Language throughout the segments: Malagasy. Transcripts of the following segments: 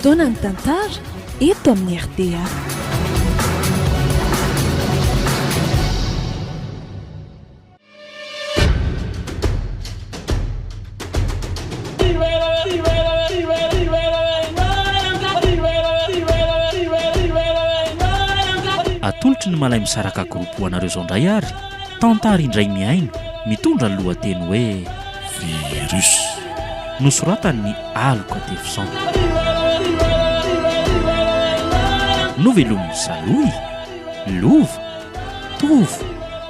Fotoanan'ny tantara eto amin'ny rta. Atolotry ny Malay Misaraka Group ho anareo izao indray ary tantara indray mihaino mitondra ny lohateny hoe Virus. Nosoratan'ny Aloka Tefison. Novelomin'i Salohy, Lova, Tovo,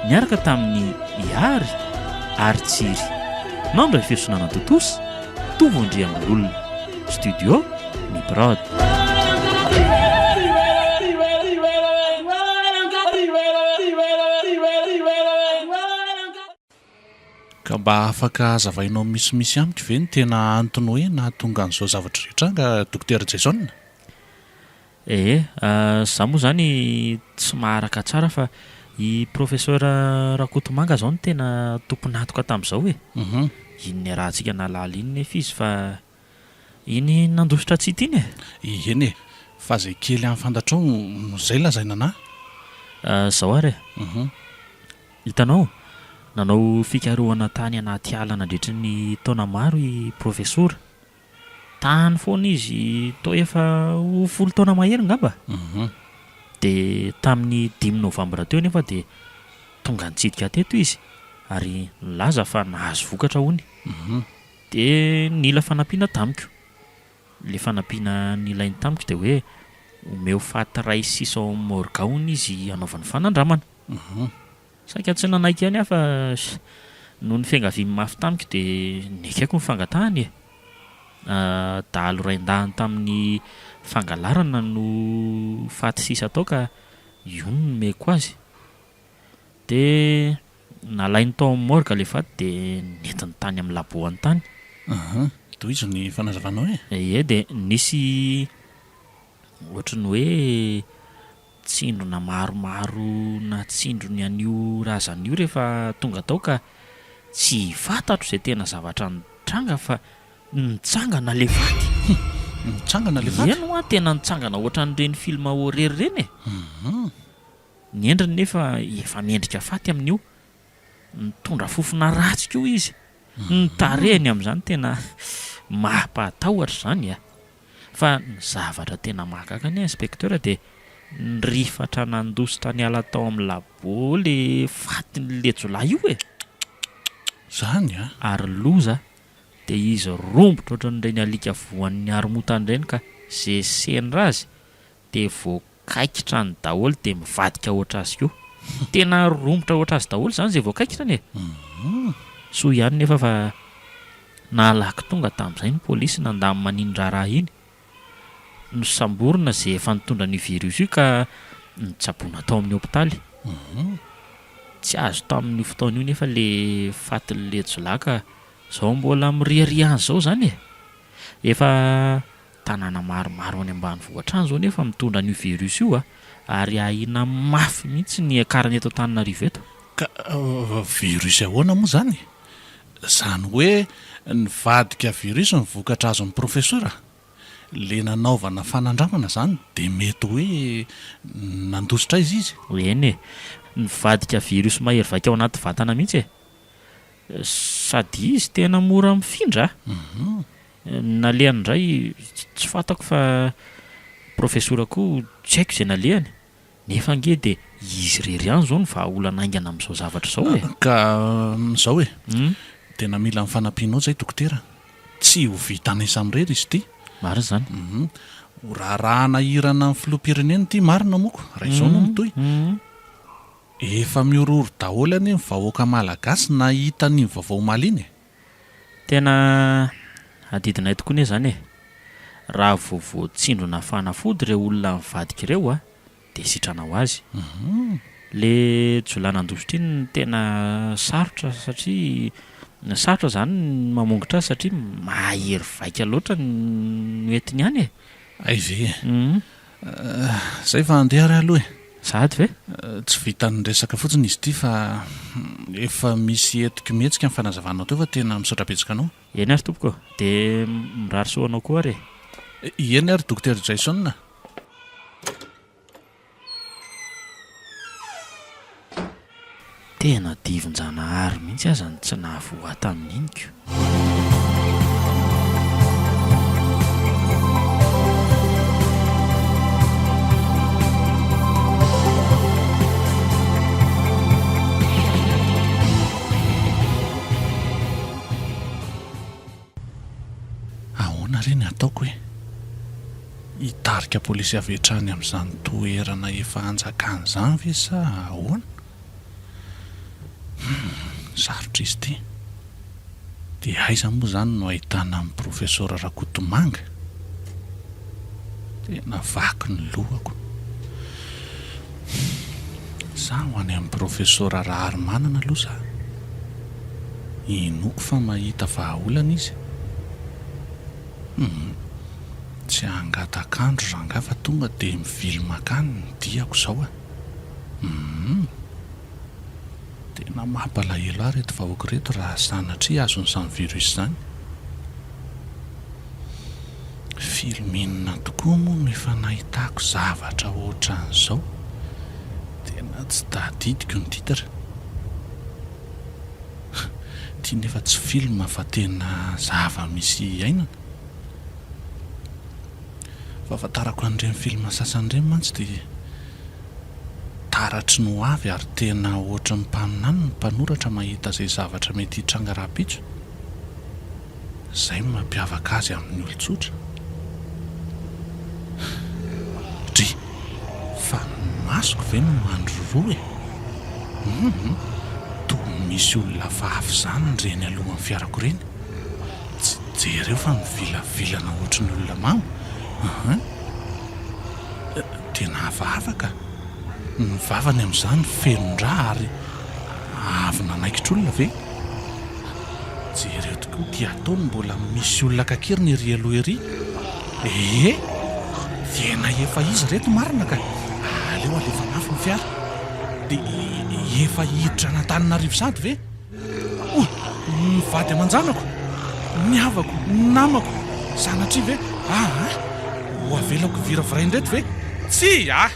niaraka tamin'i Ihary ary Tsiry. Nandray feo sy nanatontosa, Tovo Andriambololona. Studio, Ny Prod. Ka mba afaka hazavainao misimisy amiko ve ny tena antony hoe nahatonga an'izao zavatra izao hitranga Dokotera Jason? Ee, za moa zany tsy maharaka tsara fa i Professeur Rakotomanga zao no tena tompon'antoka tamin'izao e. Iny niarahantsika nahalala iny nefa izy fa iny nandositra tsy hita iny e. Eny e, fa zay kely any fantatrao no zay lazaina anah. Zao ary e. Hitanao, nanao fikarohana tany anaty ala nandritry ny taona maro i Profesora. Tany foana izy toa efa ho folo taona mahery angamba. Dia tamin'ny dimy novambra teo anefa dia tonga nitsidika teto izy ary nilaza fa nahazo vokatra hono. Dia nila fanampiana tamiko. Ilay fanampiana nilainy tamiko dia hoe omeo faty iray sisa ao amin'ny morgue hono izy hanaovany fanandramana. Saika tsy nanaiky ihany aho fa noho ny fiangaviany mafy tamiko dia nekeko ny fangatahany e! Dahalo rain-dahiny tamin'ny fangalarana no faty sisa tao ka io no nomeko azy. Dia nalainy tao amin'ny morgue ilay faty dia nentiny tany amin'ny laboany tany. Aha, tohizo ny fanazavanao e! Ie, dia nisy ohatry ny hoe Tsindrona maromaro natsindrony an'io razana io rehefa tonga tao ka tsy fantatro izay tena zavatra nitranga fa nitsangana le faty. Nitsangana le faty? Eny hoa, tena nitsangana ohatran'ireny film horreur ireny e! Ny endriny nefa efa miendrika faty amin'io. Nitondra fofona ratsy koa izy. Ny tarehiny amin'izany tena mampatahotra izany a! Fa ny zavatra tena mahagaga anie inspecteur dia nirifatra nandositra niala tao amin'ny labo le fatin'le jiolahy io e! Zany a! Ary loza dia izy rombotra ohatran'ireny alika voan'ny haromotana ireny ka ze sendra azy dia voakaikitra any daholo dia mivadika ohatr'azy koa. Tena romotra ohatr'azy daholo izany izay voakaikitrany e! Soa ihany nefa fa nahalaky tonga tamin'izay ny polisy nandamina an'iny raharaha iny. Nosamborina izay efa nitondra an'io virus io ka notsaboina tao amin'ny hopitaly. Tsy azo tamin'io fotoana io nefa ilay fatin'ilay jiolahy ka izao mbola miriaria any izao izany e! Efa Tanàna maromaro any ambanivohitra any izao nefa mitondra an'io virus io a! ary ahiana mafy mihitsy ny hiakarany eto Antananarivo eto. Ka virus ahoana moa izany? Izany hoe nivadika virus ny vokatra azon'ny profesora? Le nanaovana fanandramana izany dia mety hoe nandositra aiza izy? Eny e! Nivadika virus mahery vaika ao anaty vatana mihitsy e! Sady izy tena mora mifindra a! Ny nalehany indray tsy fantako fa profesora koa tsy haiko izay nalehany, nefa ange dia izy irery ihany izao no vahaolana haingana amin'izao zavatra izao e! Ka izao e! Tena mila ny fanampianao izay dokotera, tsy ho vitanay samirery izy ity. Marina izany. Ho raharaha hanahirana ny filoham-pirenena ity marina moko raha izao no mitohy. Efa mihorohoro daholo anie ny vahoaka malagasy nahita an'iny vaovao omaly iny e! Tena adidinay tokoa anie izany e! Raha vao voatsindrona fanafody ireo olona nivadika ireo a, dia sitrana ho azy. Le jiolahy nandositra iny no tena sarotra satria sarotra izany ny mamongotra azy satria mahery vaika loatra ny hoentiny any e! Hay ve e! Zay fa andeha ary aloha e! Sahady ve? Tsy vitan'ny resaka fotsiny izy ity fa efa misy entiko mihetsika ny fanazavanao teo fa tena misaotra betsaka anao. Eny ary tompoko ô! Dia mirary soa anao koa ary e! Eny ary Dokotera Jason a! Tena divin-janahary mihitsy aza ny tsy nahavoa ahy tamin'iny ko. Ahoana re ny ataoko e? Hitarika polisy avy hatrany amin'izany toerana efa hanjakany izany ve sa ahoana? Humm, sarotra izy ity. Dia aiza moa izany no ahitana an'i Profesora Rakotomanga? Tena vaky ny lohako. Za ho any amin'i Profesora Raharimanana aloha za. Inoako fa mahita vahaolana izy. Humm. Tsy hangatak'andro rangahy fa tonga dia mivily mankany ny diako izao a. Humm. Tena mampalahelo ahy ireto vahoaka ireto raha sanatria azon'izany virus izany. Film inona tokoa moa no efa nahitako zavatra ohatran'izao? Tena tsy tadidiko ny titre. Ity nefa tsy film fa tena zava-misy iainana. Fahafantarako an'ireny film sasany ireny mantsy dia taratry ny ho avy ary tena ohatry ny mpaminany ny mpanoratra mahita izay zavatra mety hitranga rahampitso. Izay no mampiavaka azy amin'ny olon-tsotra. Dry! Fa ny masoko ve no mandroroa e? Hum! Toa misy olona hafahafa izany ireny alohan'ny fiarako ireny. Tsy jereo fa mivilavilana ohatry ny olona mamo. Hum! Tena hafahafa ka! Ny vavany amin'izany feno rà ary avy nanaikitra olona ve? Jereo tokoa ity ataony mbola misy olona kakeriny ery aloha ery. Ee! Tena efa izy ireto marina ka! Aleo alefa mafy ny fiara. Dia efa hiditra an'Antananarivo sady ve? Oa! Ny vady aman-janako! Ny havako! Ny namako! Sanatria ve? Aa! Ho avelako viravirain'ireto ve? Tsia!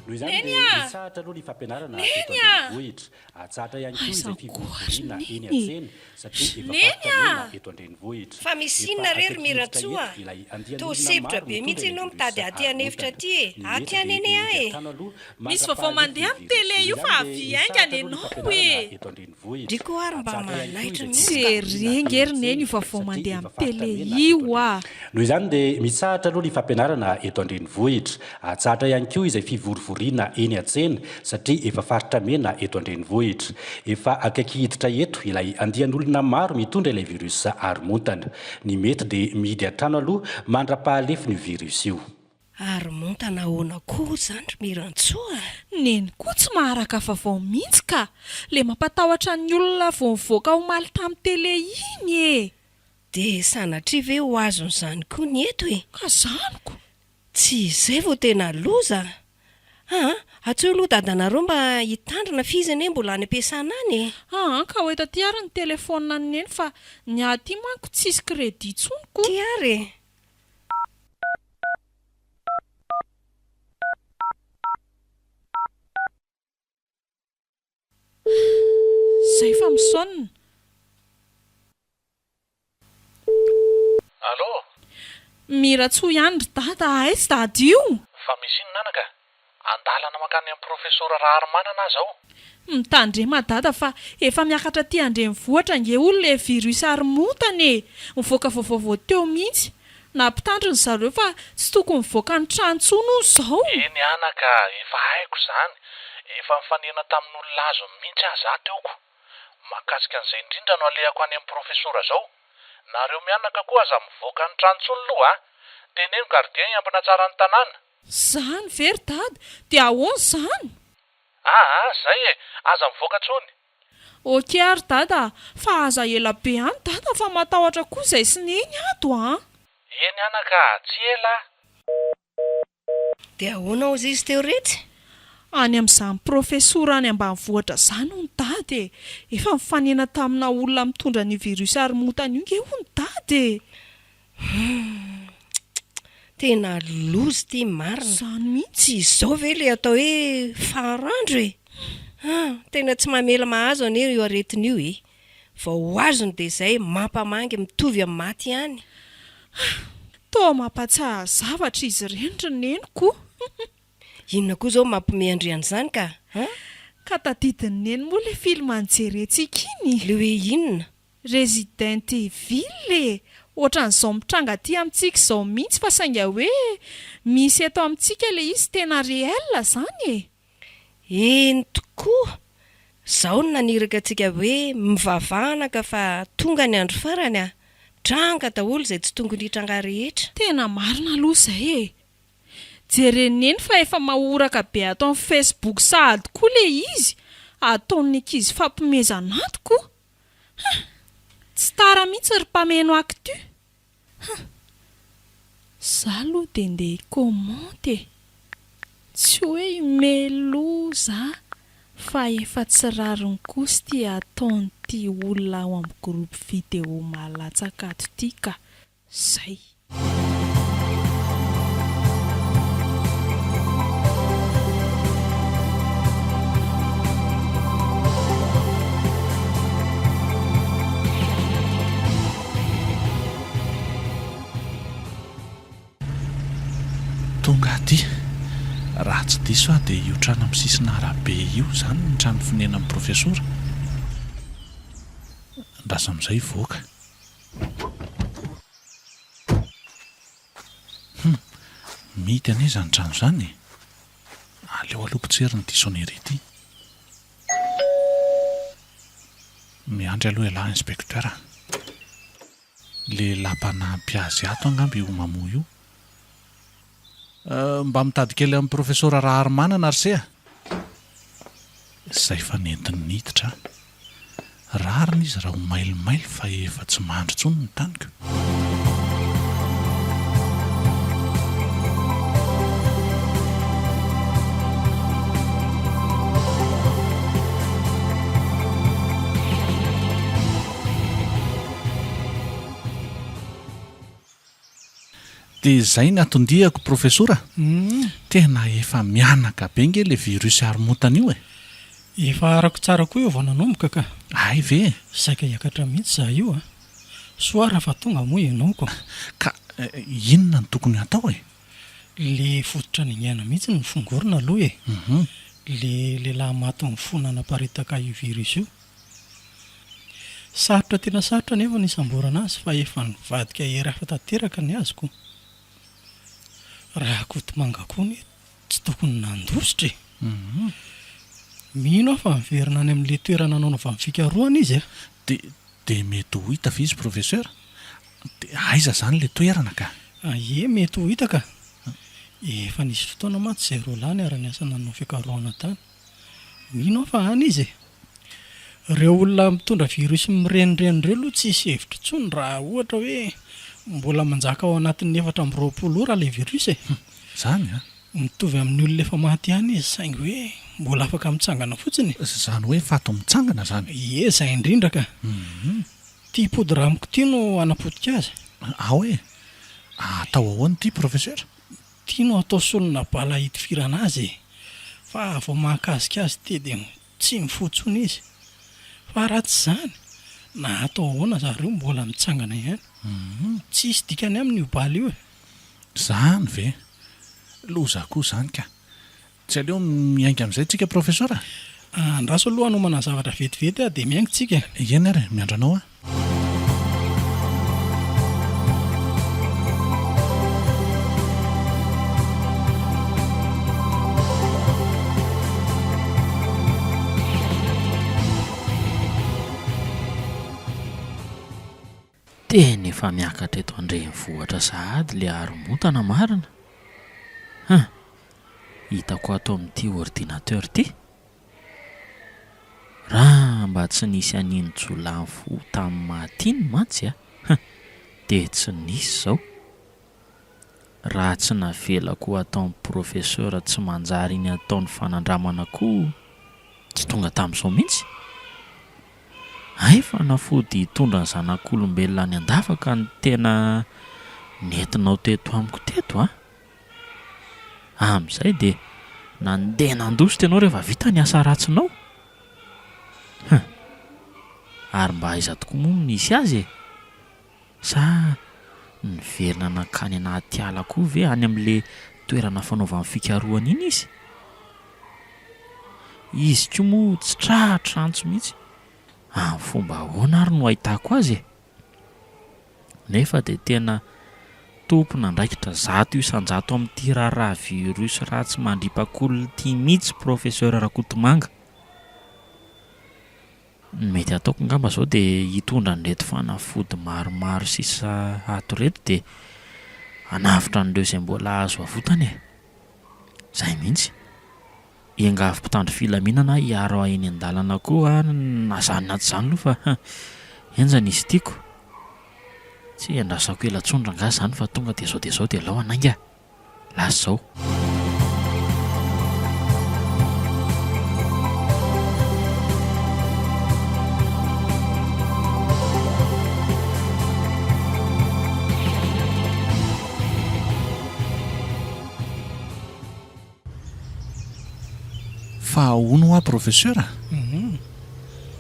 Noho izany Neny dia a! mitsahatra aloha ny fampianarana eto Neny a! an-drenivohitra. Atsahatra ihany koa Aiza izay koa ry fivorivoriana eny Neny e! an-tsena satria efa Neny faritra a! mena eto an-drenivohitra. Fa misy Efa inona re ry akaiky hiditra Mirantsoa eto a? ilay Toa andian'olona sempotra maro be mitondra mihitsy ilay ianao virus mitady aty an'efitra haromotana. aty e! Ny Aty mety dia anene aho mihidy e! an-trano aloha Misy vaovao mandra-pahalefa mandeha io amin'ny virus télé io. io fa Izany dia avia haingana mitsahatra aloha ny ianao fampianarana e! eto an-drenivohitra. Ndry koa ary mba Atsahatra ihany koa manaitra izay mihitsy Tsy ka! re fivorivoriana nge eny ry Neny io an-tsena vaovao satria mandeha efa amin'ny faritra télé mena io eto a! an-drenivohitra. Noho izany dia mitsahatra aloha ny fampianarana eto an-drenivohitra. Atsahatra ihany koa izay fivorivoriana eny an-tsena satria efa faritra mena eto an-drenivohitra. Efa akaiky hiditra eto ilay andian'olona maro mitondra ilay virus haromontana. Ny mety dia mihidy an-trano aloha mandra-pahalefin'io virus io. Haromontana ahoana koa izany ry Mirantsoa a? Neny koa tsy maharaka vaovao mihitsy ka! Le mampatahotra ny olona vao nivoaka omaly tamin'ny télé iny e! Dia sanatria ve ho azon'izany koa ny eto e? Ka zany ko! Tsy izay vao tena loza a! Antsoy aloha dadanareo mba hitandrina f'izy anie mbola any am-piasana any e! Aa ka ho eto aty ary ny telephone an'i Neny fa ny ahy aty manko tsisy crédit intsony ko! Ty ary e! Zay fa misaonina. Allô? Miratsoa ihany ry dada a, aiza dada io? Fa misy inona anaka? Andalana mankany amin'ny Profesora Raharimanana aho izao. Mitandrema dada fa efa miakatra aty andrenivohitra ange hono le virus haromontana e! Mivoaka vaovao vao teo mihitsy. Nampitandrina zareo fa tsy tokony mivoaka ny trano intsony hono izao. Eny anaka, efa haiko izany. Efa nifanena tamin'olona azony mihitsy aho za teo ko. Mahakasika an'izay indrindra no alehako any amin'ny profesora zao. Nareo mianaka koa aza mivoaka ny trano intsony loha a! Teneno gardien hiambina tsara ny tanàna. Zany ve ry dada? Dia ahoana izany? Aa zay e! Aza mivoaka tsony! Ok ary dada a! Fa aza ela be any dada fa matahotra koa izay sy neny ato a! Eny anaka a, tsy ela aho. Dia ahoana hozy izy teo retsy? Any amin'izany profesora any ambanivohitra izany hono dada e! Efa nifanena tamina olona mitondra an'io virus haromotana io nge hono dada e! Humm! Tena loza ity marina. Izany mihitsy. Tsy izao ve ilay atao hoe faharandro e? Humm! Tena tsy mamela mahazo anie io aretina io e! Vao azony dia izay mampamangy mitovy amin'ny maty ihany. Toa mampatsiahy zavatra izy ireny ry neniko o! Inona koa izao mampiomehy an-dry an'izany ka? An? Ka tadidin'i neny moa ilay film nijerentsika iny? Ilay hoe inona? Resident Evil e! Ohatran'izao mitranga aty amintsika izao mihitsy fa sainga hoe misy eto amintsika ilay izy tena réel izany e! Eny tokoa! Zao no naniraka antsika hoe mivavaha anaka fa tonga ny andro farany a! Mitranga daholo izay tsy tongony hitranga rehetra. Tena marina aloha izay e! Jeren'i Neny fa efa mahoraka be ato amin'ny Facebook sahady koa le izy, ataon'ny ankizy fampimezana ato ko! Huh! Tsy tara mihitsy ry mpameno actu! Huh! Za aloha dia ndeha hi-commente e! Tsy hoe himehy loza fa efa tsy rariny kosa ity ataon'ity olona ao amin'ny groupe vidéo mahalatsaka ato ity ka! Zay! Tonga aty. Raha tsy diso aho dia io trano amin'ny sisin'arabe io izany ny trano fonenan'ny profesora. Andraso amin'izay hivoaka. Hum, mihidy anie izany trano izany e! Aleo aloha potserina ity sonnerie ity. Miandry aloha ialahy inspecteur a! Lehilahy mpanampy azy ato angamba io mamoa io. Mba mitady kely amin'i Profesora Raharimanana ry se a! Izay fa nentiny niditra an! Rariny izy raha ho mailomailo fa efa tsy mandry intsony ny taniko. Dia izay ny anton-diako Profesora a! Tena efa mihanaka be nge le virus haromotana io e! Efa arako tsara koa io vao nanomboka ka! Hay ve e! Saika hiakatra mihitsy za io a! Soa raha fa tonga moa ianao ko! Ka inona no tokony hatao e? Le fototra ningaina mihitsy no fongorina aloha e! Le lehilahy maty mifoha nanaparitaka io virus io. Sarotra tena sarotra anefa ny hisamborana azy fa efa nivadika hery hafa tanteraka ny azy ko. Rakotomanga koa anie tsy tokony nandositra e! Mino aho fa miverina any amin'ilay toerana nanaovany fikarohana izy a! Dia dia mety ho hita ve izy Professeur? Dia aiza izany ilay toerana ka? Ie, mety ho hita ka! Efa nisy fotoana mantsy izay roalahy niara-niasa nanao fikarohana tany. Mino aho fa any izy e! Ireo olona mitondra virus mirenireny ireo aloha tsisy hevitra intsony raha ohatra hoe mbola manjaka ao anatin'ny 24 ora ilay virus e! Izany an! Mitovy amin'ny olona efa maty ihany izy saingy hoe mbola afaka mitsangana fotsiny e! Izany hoe faty mitsangana izany? Ie, izay indrindra ka! Ity poudre amiko ity no hanapotika azy. Ao e! Atao ahoana ity Professeur? Ity no atao solona bala hitifirana azy e! Fa vao mahakasika azy ity dia tsy mifoha intsony izy. Fa raha tsy izany, na atao ahoana zareo mbola mitsangana ihany. Tsisy dikany aminy io bala io e! Izany ve? Loza koa izany ka! Tsy aleo miainga amin'izay tsika Professor a? Andraso aloha hanomana zavatra vetivety aho dia miainga tsika e! Eny ary e, miandry anao aho. Tena efa miakatra eto an-drenivohitra sahady le haromontana marina. Huh! Hitako ato amin'ity ordinateur ity. Raha mba tsy nisy an'iny jiolahy nifoha tamin'ny maty iny mantsy a! Huh! Dia tsy nisy izao. Raha tsy navelako ho ataon'ny professeur tsy manjary iny ataony fanandramana koa tsy tonga tamin'izao mihitsy. Hay fanafody hitondra ny zanak'olombelona any an-davaka no tena nentinao teto amiko teto a! Amin'izay dia nandeha nandositra ianao rehefa vita ny asa ratsinao? Hum! Ary mba aiza tokoa moa no nisy azy e? Sa niverina nankany anaty ala koa ve any amin'ilay toerana fanaovany fikarohana iny izy? Izy koa moa tsy tratra antso mihitsy. Amin'ny fomba ahoana ary no ahitako azy e? Nefa dia tena tompon'andraikitra 100% amin'ity raharaha virus ratsy mandripak'olona ity mihitsy Professeur Rakotomanga. Ny mety hataoko angamba izao dia hitondra an'ireto fanafody maromaro sisa ato ireto dia hanavotra an'ireo izay mbola azo avotana e! Izay mihitsy. Hiangavy mpitandro filaminana aho hiaro ahy eny an-dalana koa na izany na tsy izany aloha fa henjana izy ity ko! Tsy hiandrasako ela intsony rangahy izany fa tonga dia izao dia izao dia alao hanainga. Lasa izao. Fa hono hoa Professeur a!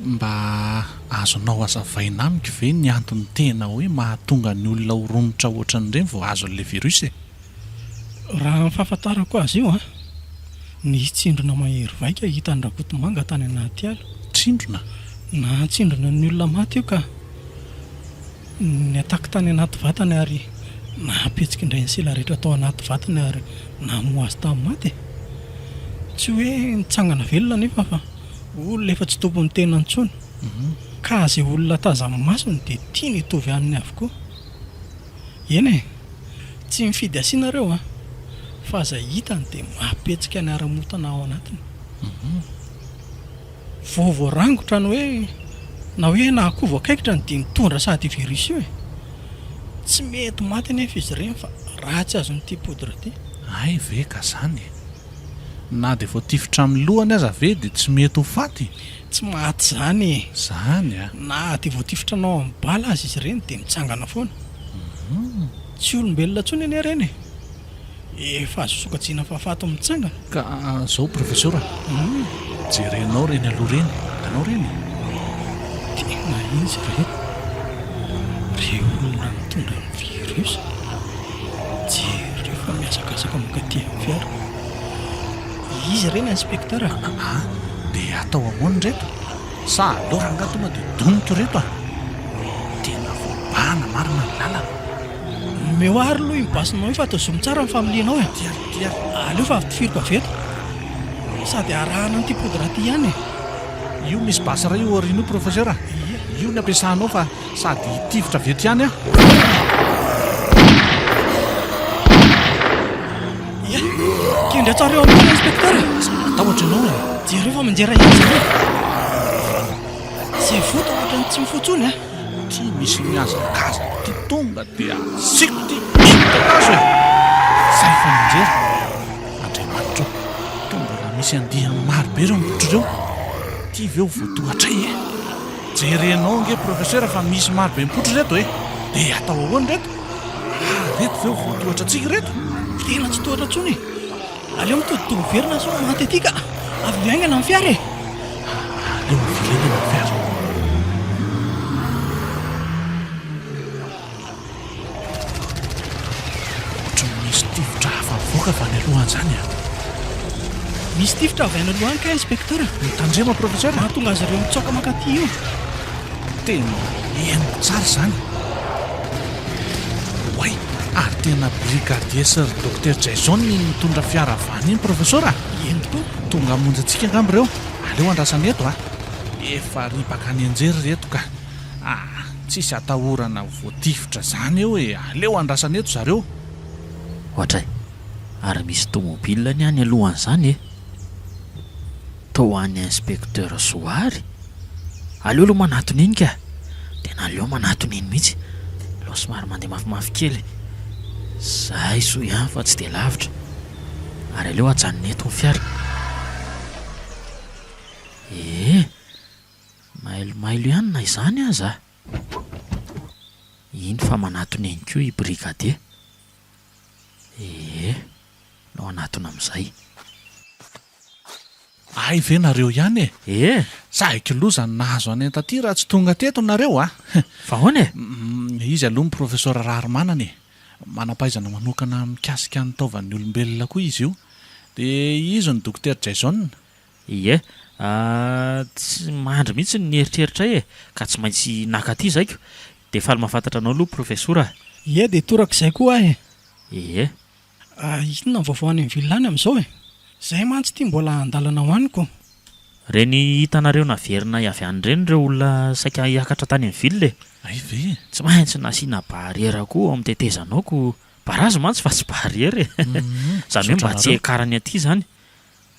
Mba azonao azavaina amiko ve ny antony tena hoe mahatonga ny olona ho romotra ohatran'ireny vao azon'ilay virus e? Raha ny fahafantarako azy io an, nisy tsindrona mahery vaika hitan'i Rakotomanga tany anaty ala. Tsindrona? Nahatsindrona ny olona maty io ka. Niataky tany anaty vatany ary nahapetsiky indray ny sela rehetra tao anaty vatany ary namoha azy tamin'ny maty e! Tsy hoe nitsangana velona anefa fa olona efa tsy tompon'ny tena intsony. Ka izay olona tazan'ny masony dia tiany hitovy aminy avokoa. Eny e! Tsy mifidy asiana ireo an! Fa izay hitany dia mampihetsika ny haramotana ao anatiny. Vao voarangotra ny hoe na hoe na akoho voakaikitra ny dia mitondra sahady io virus io e! Tsy mety maty anefa izy ireny fa raha tsy azon'ity poudre ity. Hay ve ka zany e! Na dia voatifitra amin'ny lohany aza ve dia tsy mety ho faty? Tsy maty zany e! Zany a! Na dia voatifitra anao amin'ny bala aza izy ireny dia mitsangana foana. Tsy olombelona intsony anie ireny e! Efa azo sokajiana fa faty mitsangana. Ka zao professeur a! Jerenao reny aloha reny, hitanao reny? Tena izy ireto, reo olona mitondra ny virus, jereo fa mihazakazaka mankaty amin'ny fiara. Izy ireny inspecteur a! Aa! Dia atao ahoana ireto? Sa aleo rangahy tonga dia doniko ireto a! Tena voabahana marina ny lalana. Omeo ahy aloha iny basinao iny fa tazomy tsara ny familianao e! Ty ary, ty ary. Aleo fa avy tifiriko avy eto. Sady arahana an'ity poudre ity ihany e! Io misy basy iray io aoriana io professeur a! Ia. Io ny ampiasanao fa sady hitifitra avy eto ihany aho. Ia! Kendry tsara eo aloha inspecteur e! Aza matahotra ianao e! Jereo fa mianjera ihany zareo. Izay voa toa ohatran'ny tsy mifoha intsony a! Ty misy mihazakazaka ty tonga dia asiako ty iny kakazo e! Zay fa mianjera! Andriamanitra ô! Toa mbola misy andiany maro be ireo mipoitra ireo! Ty ve ho voatohatray e! Jerenao ange professeur fa misy maro be mipoitra ireto e! Dia atao ahoana ireto? Ah, ireto ve ho voatohatra antsika ireto? Tena tsy tohatra intsony e! Aleo mitoditoa miverina sao maty aty ka! Avy haingana ny fiara e! Aleo avily haingana ny fiara. Ohatran'ny misy tifitra hafa mivoaka avy any aloha any izany a! Misy tifitra avy any aloha any kay inspecteur! Mitandrema professeur! Mahatonga azy ireo mitsoaka mankaty io. Tena henoko tsara izany. Oay! Ary tena brigadier sy ry docteur Jason iny mitondra fiara avy any iny professeur a! Eny tokoa. Tonga hamonjy antsika angamba ireo. Aleo andrasana eto a! Efa ripaka nianjera ireto ka! Ah! Tsisy atahorana ho voatifitra zany eo e! Aleo andrasana eto zareo! Ohatray! Ary misy tomobile anie any alohan'izany e! Toa an'i inspecteur Zoary? Aleo aloha manatona eny ka! Tena aleo manatona eny mihitsy! Aleo somary mandeha mafimafy kely. Zay soa ihany fa tsy dia lavitra. Ary aleo ajanona eto ny fiara. Ee, mailomailo ihany na izany aza. Iny fa manatona eny koa i Brigadier. Ee, nao hanatona amin'izay. Hay ve nareo ihany e! Ee! Saiky loza ny nahazo anay taty raha tsy tonga teto nareo a! Fa ahoana e? Izy aloha ny Professor Raharimanana e! Manam-pahaizana manokana mikasika ny taovan'ny olombelona koa izy io. Dia izy no Dokotera Jason. Ie. Tsy mandry mihitsy ny eritreritray e! Ka tsy maintsy naka aty zaiko. Dia faly mahafantatra anao aloha Profesora a! Ie, dia torak'izay koa aho e! Ie. Inona ny vaovao any amin'ny ville any amin'izao e? Izay mantsy ity mbola an-dalana ho any ko. Ireny hitanareo naverinay avy any ireny ireo olona saika hiakatra tany amin'ny ville e! Hay ve? Tsy maintsy nasiana barrière koa ao amin'ny tetezana ao ko! Barazy mantsy fa tsy barrière e! Izany hoe mba tsy hiakarany aty izany.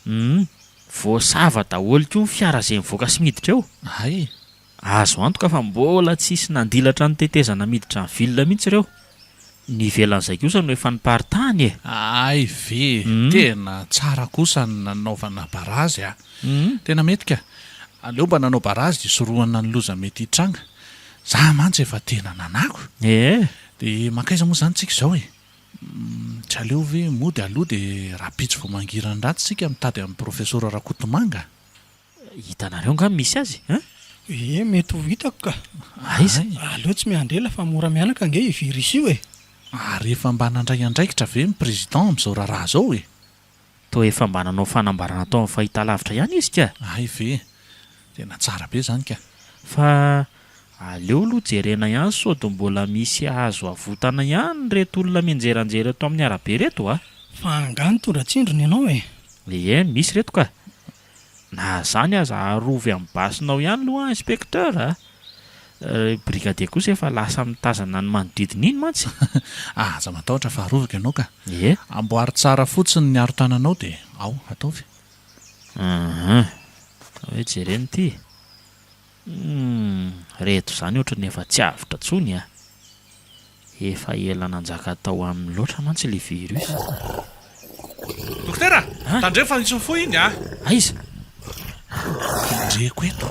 Humm. Voasava daholo koa ny fiara izay mivoaka sy miditra eo. Hay. Azo antoka fa mbola tsisy nandilatra ny tetezana miditra ny ville mihitsy ireo. Ny ivelan'izay kosa no efa niparitahany e! Hay ve! Tena tsara kosa ny nanaovana barazy a! Tena mety ka! Aleo mba nanao barazy hisorohana ny loza mety hitranga. Za mantsy efa tena nanako. Ee. Dia mankaiza moa izany tsika izao e? Tsy aleo ve mody aloha dia rahampitso vao mangiran-dratsy isika mitady an'i Profesora Rakotomanga? Hitanareo angaha misy azy hein? Ie, mety ho hitako ka. Aiza? Aleo tsy miandry ela fa mora mianaka ange io virus io e! Ary efa mba nandray andraikitra ve ny Président amin'izao raharaha izao e? Toa efa mba nanao fanambarana tao amin'ny fahitalavitra ihany izy ka! Hay ve! Tena tsara be izany ka! Fa aleo aloha jerena ihany sao dia mbola misy azo avotana ihany ireto olona mianjeranjera eto amin'ny arabe ireto a! Fa angaha nitondra tsindrona ianao e? Ie, misy ireto ka! Na zany aza arovy amin'ny basinao ihany aloha inspecteur a! Ry brigadier kosa efa lasa mitazana ny manodidina iny mantsy. Aza matahotra fa arovako ianao ka. Ie. Amboary tsara fotsiny ny aron-tananao dia ao, ataovy. Hum. Hoe jerena ity. Humm reto izany ohatran'ny efa tsy avotra intsony a! Efa ela nanjaka tao aminy loatra mantsy ilay virus. Dokotera! Tandremo fa misy mifoha iny a! Aiza? Kendreko eto.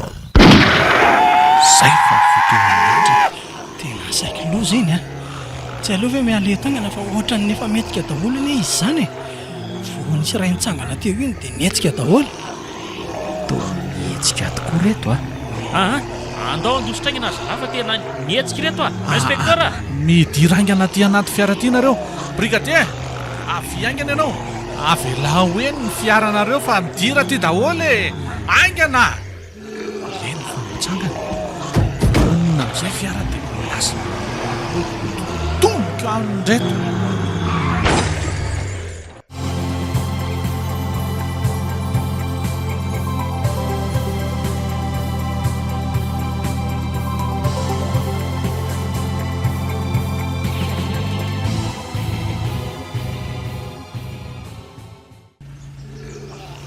Zay fa votoan'andro e! Tena saiky loza iny a! Tsy aleo ve miala eto haingana fa ohatran'ny efa mihetsika daholo anie izy izany e! Vao nisy iray nitsangana teo iny dia nihetsika daholo. Toa mihetsika tokoa reto a! Aa! Andao handositra haingana ry zalahy fa tena mihetsika ireto a! Inspecteur a! Midira haingana aty anaty fiara aty nareo! Brigadier! Avia haingana ianao! Avelao eny ny fiaranareo fa midira aty daholo e! Haingana! Eny fa mitsangana. Vonona amin'izay fiara dia lasa. Ho totoniko amin'ireto.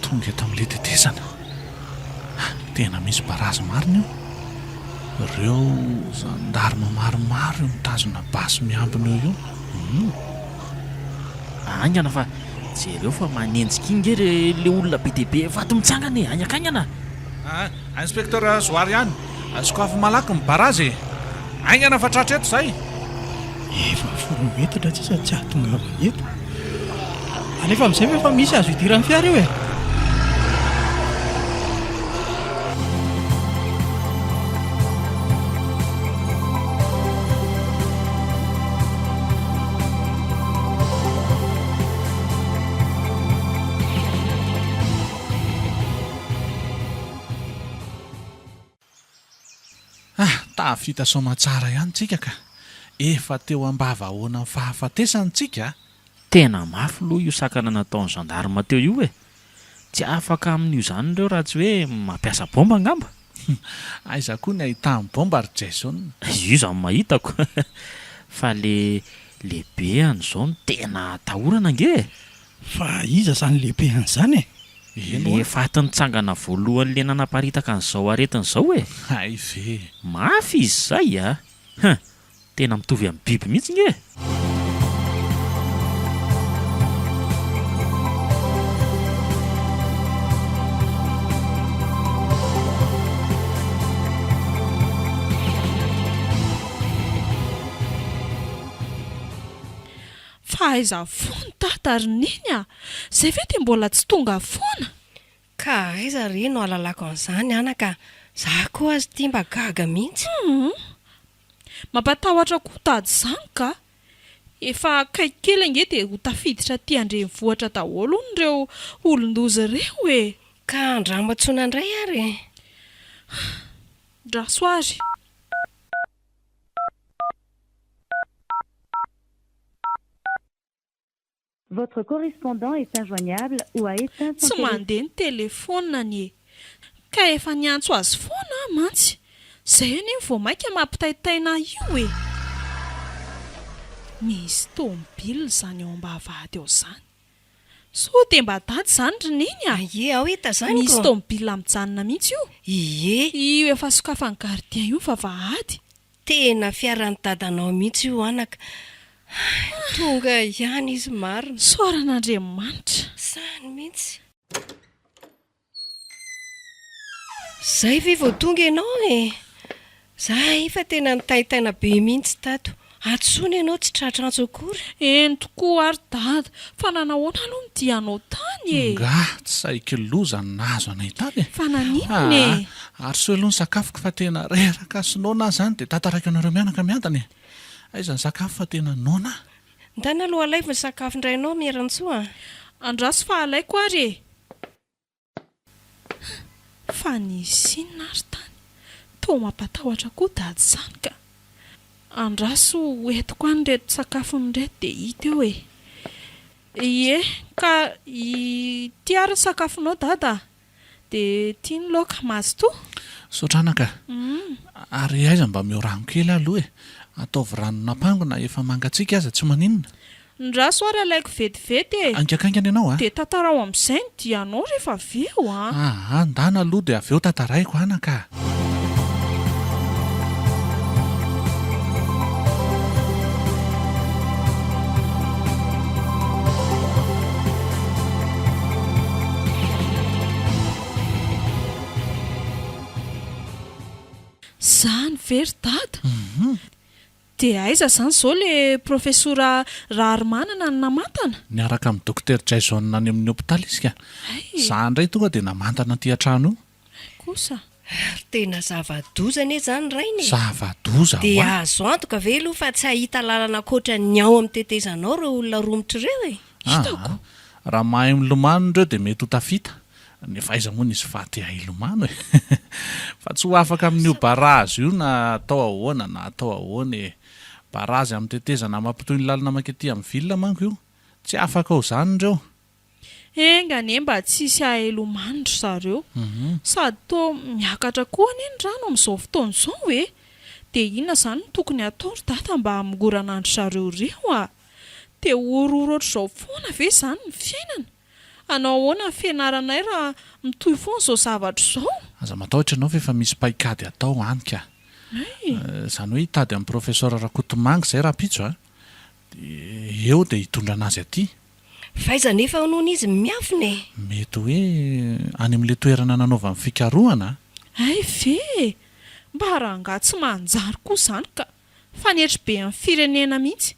Tonga eto amin'ilay tetezana. Tena misy barazy marina io. Ireo zandarma maromaro io mitazona basy miambina eo io. Hum. Haingana fa jereo fa manenjika iny nge re le olona be dia be vato mitsangana e! Haingakaingana! Ah, Inspecteur Zoary ihany. Sokafy malaky ny barazy e! Haingana fa tratra eto izay! Efa folo metatra sisa tsy ahatongavana eto. Alefa amin'izay ve fa misy azo idiran'ny fiara io e? Ah, tafita soamatsara ihany tsika ka. Efa teo ambavahoanan'ny fahafatesana tsika a! Tena mafy loha io sakana nataon'ny gendarme teo io e! Tsy afaka amin'io izany ireo raha tsy hoe mampiasa bomba angamba? Aiza koa ny ahitany bomba ry Jason? Io izany mahitako fa le lehibeany izao no tena atahorana ange e! Fa iza izany lehibeany izany e? Eny Le faty nitsangana voalohany le nanaparitaka an'izao aretina izao e! Hay ve e! Mafy izy izay a! Huh! Tena mitovy amin'ny biby mihitsy nge e! Fa aiza foana dada ry neny a! Zay ve dia mbola tsy tonga foana? Ka aiza re no ahalalako an'izany anaka a! Za koa aza ity mba gaga mihitsy. Humm! Mampatahotra koa dada izany ka! Efa akaiky kely ange dia ho tafiditra aty an-drenivohitra daholo hono ireo olon-doza ireo e! Ka andramo antsoina indray ary e! Andraso ary! Votre correspondant est injoignable ou a éteint son Tsy téléphone. mandeha ny telefaoniny e! Ka efa niantso azy foana aho mantsy. Izay anie no vao mainka mampitaintaina ahy io e! Misy tômôbila izany ao am-bavahady ao izany. Sao dia mba dada izany ry Neny a! Ie, ao hita izany Misy ko! tômôbila mijanona mihitsy io. Ie. Io efa sokafan'ny gardien io ny vavahady. Tena fiaran'i dadanao mihitsy io anaka. Hay, tonga ihany izy marina. Isaorana Andriamanitra. Izany mihitsy. Izay ve vao tonga ianao e? Za efa tena nitaintaina be mihitsy tato. Antsoina ianao tsy tratra antso akory. Eny tokoa ary dada, fa nanahoana aloha ny dianao tany e? Ngah tsy saiky loza ny nahazo anay tany e! Fa naninona e? Aa, arosoy aloha ny sakafoko fa tena reraka sy noana aho izany dia tantaraiko anareo mianaka miadana e! Aiza ny sakafo fa tena noana aho. Ndana aloha alaivo ny sakafon-drainao Miarantsoa a! Andraso fa alaiko ary e! Fa nisy inona ary tany? Toa mampatahotra koa dady izany ka! Andraso ho entiko any ireto sakafony ireto dia hita eo e! Ie, ka ity ary ny sakafonao dada a! Dia ity ny laoka, mazotoa! Misaotra anaka a! Ary aiza mba omeo rano kely aho aloha e! Ataovy ranon'ampango na efa mangatsiaka aza tsy maninona. Ndraso ary alaiko vetivety e! Haingakaingana ianao a! Dia tantarao amin'izay ny dianao rehefa avy eo a! Aa, ndana aloha dia avy eo tantaraiko anaka a! Zany ve ry dada? Dia aiza izany izao le profesora Raharimanana no namantana? Niaraka amin'i Dokotera Jason any amin'ny hopitaly izy ka. Hay. Za indray tonga dia namantana aty an-trano io. Hay kosa. Ary tena zava-doza anie izany rainy e! Zava-doza Dia hoa. azo antoka ve aloha fa tsy hahita lalana ankoatra ny ao amin'ny tetezanao ireo olona romotra ireo e? Hitako. Raha mahay milomano ireo dia mety ho tafita. Nefa aiza moa nisy faty hahay hilomano e! Fa tsy ho afaka amin'io barazy io na atao ahoana na atao ahoana e! Barazy amin'ny tetezana mampitohy ny lalana mankaty amin'ny ville manko io. Tsy afaka ao izany ireo. Enga anie mba tsy hisy hahay hilomano ry zareo. Sady toa miakatra koa anie ny rano amin'izao fotoana izao e! Dia inona izany no tokony hatao ry dada mba hamongorana an-dry zareo ireo a! Dia horohoro ohatr'izao foana ve izany ny fiainana? Hanao ahoana ny fianaranay raha mitohy foana izao zavatra izao? Aza matahotra ianao fa efa misy paikady atao any ka. Izany hoe hitady an'i Professeur Rakotomanga izay rahampitso a! Dia eo dia hitondrana azy aty. F'aiza anefa hono izy miafina e? Mety hoe any amin'ilay toerana nanaovany fikarohana a! Hay ve e! Mba rangahy tsy manjary koa izany ka! Fanetry be amin'ny firenena mihitsy.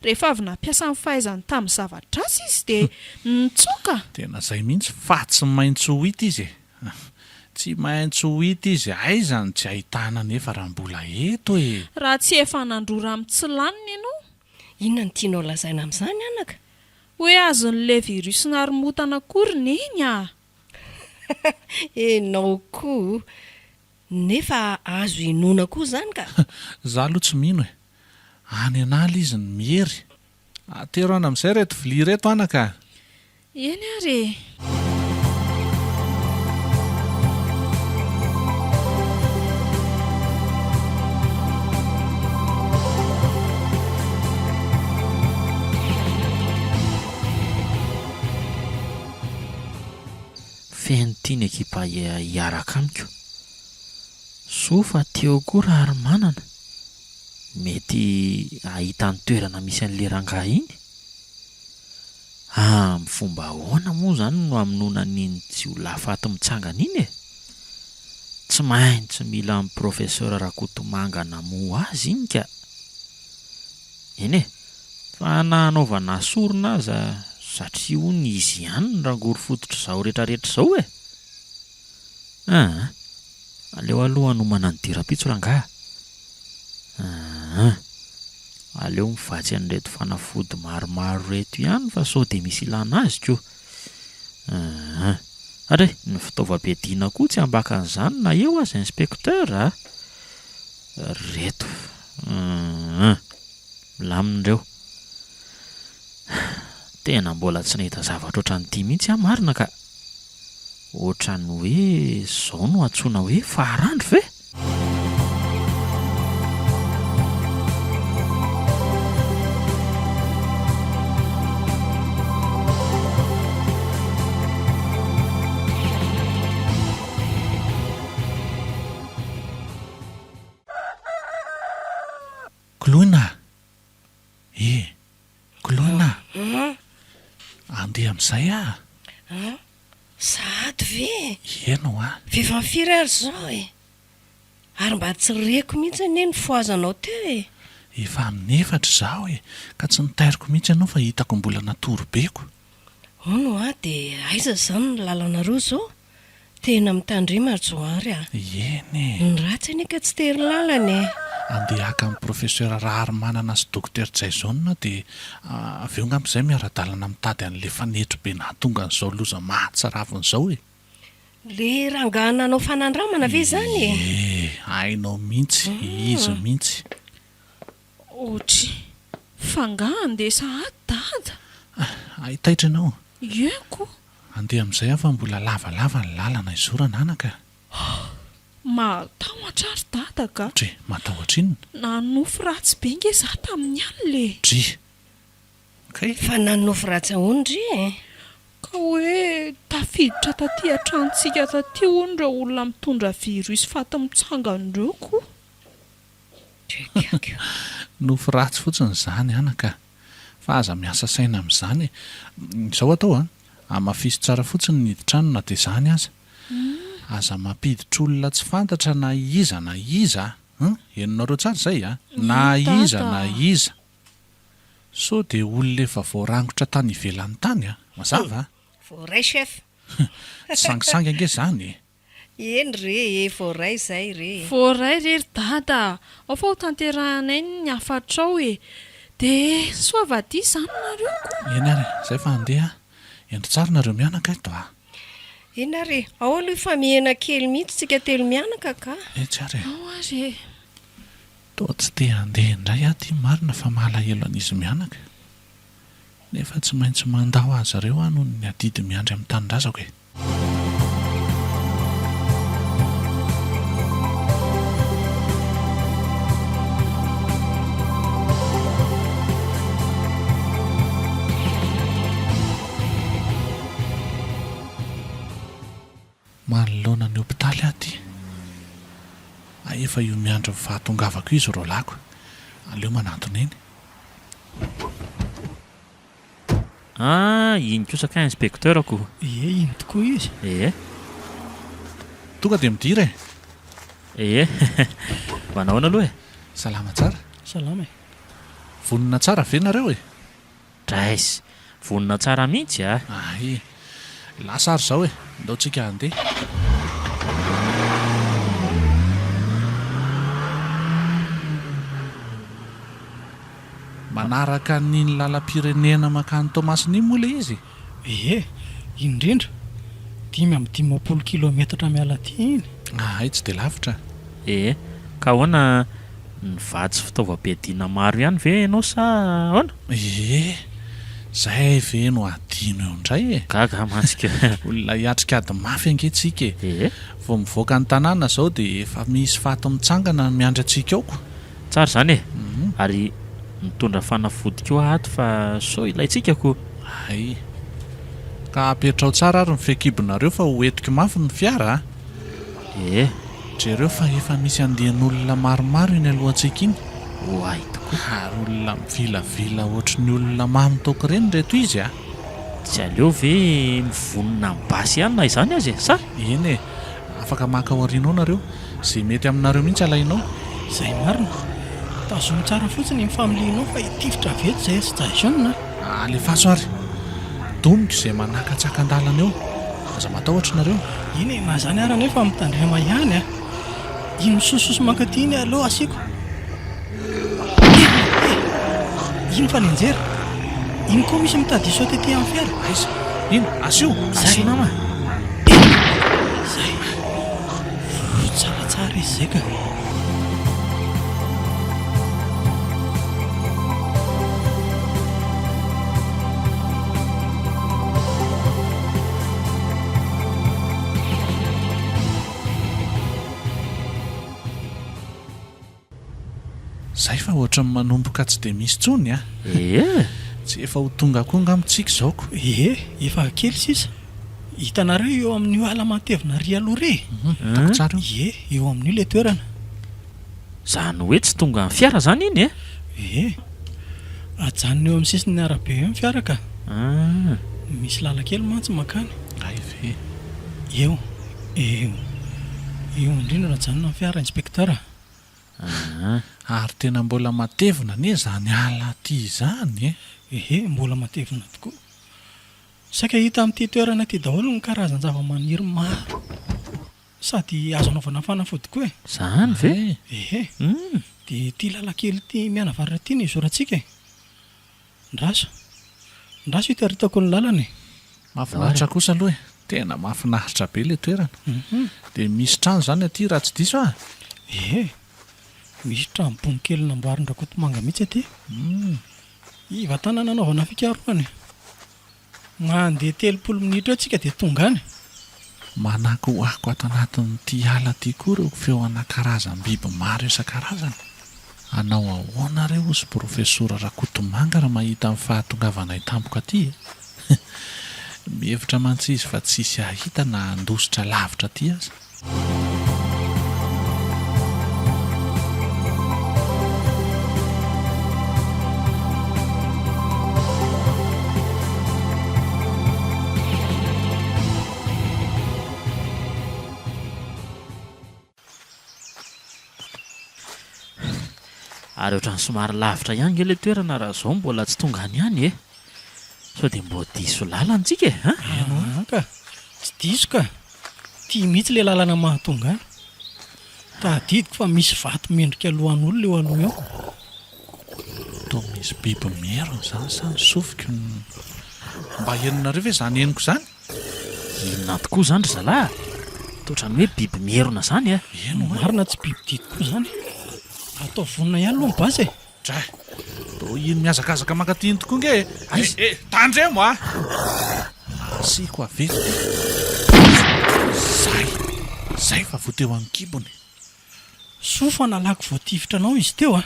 Rehefa avy nampiasa ny fahaizany tamin'ny zava-dratsy izy dia nitsoaka. Tena zay mihitsy fa tsy maintsy ho hita izy e! Tsy maintsy ho hita izy, aiza no tsy ahitana anefa raha mbola eto e! Raha tsy efa nandrora amin'ny tsy laniny ianao. Inona no tianao lazaina amin'izany anaka? Hoe azon'ilay virus naromotana koa ry Neny a! Enao koa! Nefa azo inoana koa izany ka! Za aloha tsy mino e! Any an'ala izy no miery. Atero any amin'izay ireto vilia ireto anaka a! Eny ary e! Feno ity ny ekipa hiaraka amiko. Soa fa teo koa Raharimanana. Mety hahita ny toerana misy an'ilay rangahy iny. Amin'ny fomba ahoana moa izany no hamonoana an'iny jiolahy faty mitsangana iny e? Tsy maintsy mila an'i Professeur Rakotomanga namoha azy iny ka. Eny e! Fa na hanaovana sorona aza satria hono izy ihany no rangory fototr'izao retraretra izao e! Aa! Aleo aloha hanomana ny dia rahampitso rangaha aa! Aleo mivatsy an'ireto fanafody maromaro ireto ihany fa sao dia misy ilana azy ko! Aa! Ary e, ny fitaovam-piadiana koa tsy ambakan'izany na eo aza inspecteur a! Reto aa! Milamina ireo. Tena mbola tsy nahita zavatra ohatran'ity mihitsy aho marina ka! Ohatran'ny hoe izao no antsoina hoe faharandro ve? Koloina a! E! Koloina a! Andeha amin'izay aho. An! Sahady ve e? Eny hoa. Vehivavy firy ary izao e? Ary mba tsy reko mihitsy anie ny fohazanao teo e! Efa amin'ny efatra izaho e! Ka tsy notairiko mihitsy ianao fa hitako mbola natory be ko. Hono hoa dia aiza izany ny lalanareo izao? Tena mitandrema ry Johary a! Eny e! Ny ratsy anie ka tsy tery lalana e! Andeha haka an'i Professeur Raharimanana sy Docteur Jason aho dia avy eo angamba izay miara-dalana mitady an'ilay fanetry be nahatonga an'izao loza mahatsiravina izao e! Ilay rangahy nanao fanandramana ve izany e? Ie, hainao mihitsy, izy mihitsy. Ohatry, f'angaha handeha sahady dada? Hay taitra ianao? Ie ko! Andeha amin'izay aho fa mbola lavalava ny lalana hizorana anaka a! Oh! Mahatahotra aho ry dada ka! Dry, matahotra inona? Nanonofy ratsy be nge za tamin'ny alina e! Dry! Kay! Fa nanonofy ratsy ahoana ndry e? Ka hoe tafiditra taty an-tranontsika taty hono ireo olona mitondra virus faty mitsangana ireo ko! Nofy ratsy fotsiny izany anaka fa aza miasa saina amin'izany e! Izao atao an, hamafiso tsara fotsiny ny hidin-trano na dia izany aza. Aza mampiditra olona tsy fantatra na iza na iza an! Henonareo tsara izay an! Na iza na iza. Sao dia olona efa voarangotra tany ivelany tany an! Mazava an! Voaray chef. Tsy sangisangy ange izany e! Eny re e, voaray izay re e. Voaray re ry dada a! Ao fa ho tanterahanay ny hafatrao e! Dia soavadia izany nareo ko! Eny ary e, izay fa handeha aho. Hendry tsara nareo mianaka eto a! Eny ary e, ao aloha fa mihena kely mihitsy tsika telo mianaka ka! Etsy ary e! Ao ary e! Toa tsy te handeha indray aho ity marina fa malahelo an'izy mianaka. Nefa tsy maintsy mandao azy ireo aho noho ny adidy miandry amin'ny tanindrazako e! Manoloana ny hopitaly aho ity. Hay efa io miandry ny fahatongavako io izy roalahiko. Aleo manantona eny. Ah, iny kosa kay inspecteur ko. Ie, iny tokoa izy. Ee. Tonga dia midira e. Ee. Manahoana aloha e? Salama tsara. Salama e. Vonona tsara ve nareo e? Draiss. Vonona tsara mihitsy a. Ay. Lasa ary izao e. Ndao tsika handeha. Manaraka an'iny lalam-pirenena mankany Toamasina iny moa ilay izy? Ie, iny indrindra. 55 kilometatra miala aty iny. Hay tsy dia lavitra. Ee, ka ahoana, nivatsy fitaovam-piadiana maro ihany ve ianao sa ahoana? Ee, izay ve no hadino eo indray e! Gaga aho mantsy ka. Olona hiatrika ady mafy ange tsika e! Ee. Vao mivoaka ny tanàna izao dia efa misy faty mitsangana miandry antsika ao ko! Tsara izany e! Ary mitondra fanafody koa ato fa sao ilaintsika ko! Hay. Ka apetraho tsara ary ny fehikibonareo fa ho entiko mafy ny fiara a! Ee. Jereo fa efa misy andian'olona maromaro eny alohantsika iny. Oay tokoa. Ary olona mivilavila ohatry ny olona mamo toaka ireny ireto izy a! Tsy aleo ve mivonona amin'ny basy ihany na izany aza e? Sa? Eny e! Afaka maka aoriana ao nareo. Izay mety aminareo mihitsy alainao. Izay marina. Tazomy tsara fotsiny iny familianao fa hitifitra avy eto izahay sy Jason a! Alefaso ary. Domiko izay manakatsakan-dalana eo. Aza matahotra nareo. Eny e, na izany ary anefa mitandrema ihany a! Iny misososo mankaty iny aleo asiako. E! E! Iny fa nianjera. Iny koa misy mitady hisaoty ety amin'ny fiara. Aiza? Iny? Asio! Izay. Asio nama! E! Izay. Tsaratsara izy izay ka. Zay fa ohatran'ny manomboka tsy dia misy intsony a! Ee! Tsy efa ho tonga koa angamba tsika izao ko! Ee, efa kely sisa. Hitanareo eo amin'io ala matevina ary aloha re? Hitako tsara io. Ie, eo amin'io ilay toerana. Izany hoe tsy tonga amin'ny fiara izany iny e? Ie. Ajanona eo amin'ny sisin'ny arabe eo ny fiara ka. Misy lalan-kely mantsy mankany. Hay ve? Eo, eo. Eo indrindra no ajanona ny fiara, Inspecteur a. Ary tena mbola matevina anie izany ala aty izany e! Ehe, mbola matevina tokoa. Saika hita amin'ity toerana ity daholo ny karazan-javamaniry maro. Sady azo anaovana fanafody koa e! Izany ve? Ehe. Dia ity lalan-kely ity mianavaratra ity no izorantsika e! Ndraso. Ndraso hitaritako ny lalana e! Mahafinaritra kosa aloha e! Tena mahafinaritra be ilay toerana. Dia misy trano izany aty raha tsy diso aho? Ie! Misy trano bongo kely namboarin-dRakotomanga mihitsy aty. Iva-tanana anaovana fikarohana e! Mandeha 30 minitra eo tsika dia tonga any. Manakoako ato anatin'ity ala ity koa ireo feo ana karazam-biby maro isan-karazany. Hanao ahoana re hozy Profesora Rakotomanga raha mahita ny fahatongavanay tampoka aty e? Mihevitra mantsy izy fa tsisy hahita na handositra lavitra aty aza. Ary ohatran'ny somary lavitra ihany nge ilay toerana raha izao mbola tsy tonga any ihany e! Sao dia mbô diso lalana tsika e! An? Aa ka! Tsy diso ka! Ity mihitsy ilay lalana mahatonga any. Tadidiko fa misy vato mendrika lohan'olona eo aloha eo. Toa misy biby mierona izany sa ny sofiko no. Mba henonareo ve izany henoko izany? Inona tokoa izany ry zalahy a? Toa ohatran'ny hoe biby mierona izany a! Eny oa. Marina tsy biby dia tokoa izany. Atao vonona ihany aloha ny basy e! Dray! Toa iny mihazakazaka mankaty iny tokoa nge e! Aiza? Eh, eh, tandremo a! Asiako avy eto ity. Zay! Zay fa voa teo an-kibony. Soa fa nalaky voatifitra anao izy teo a!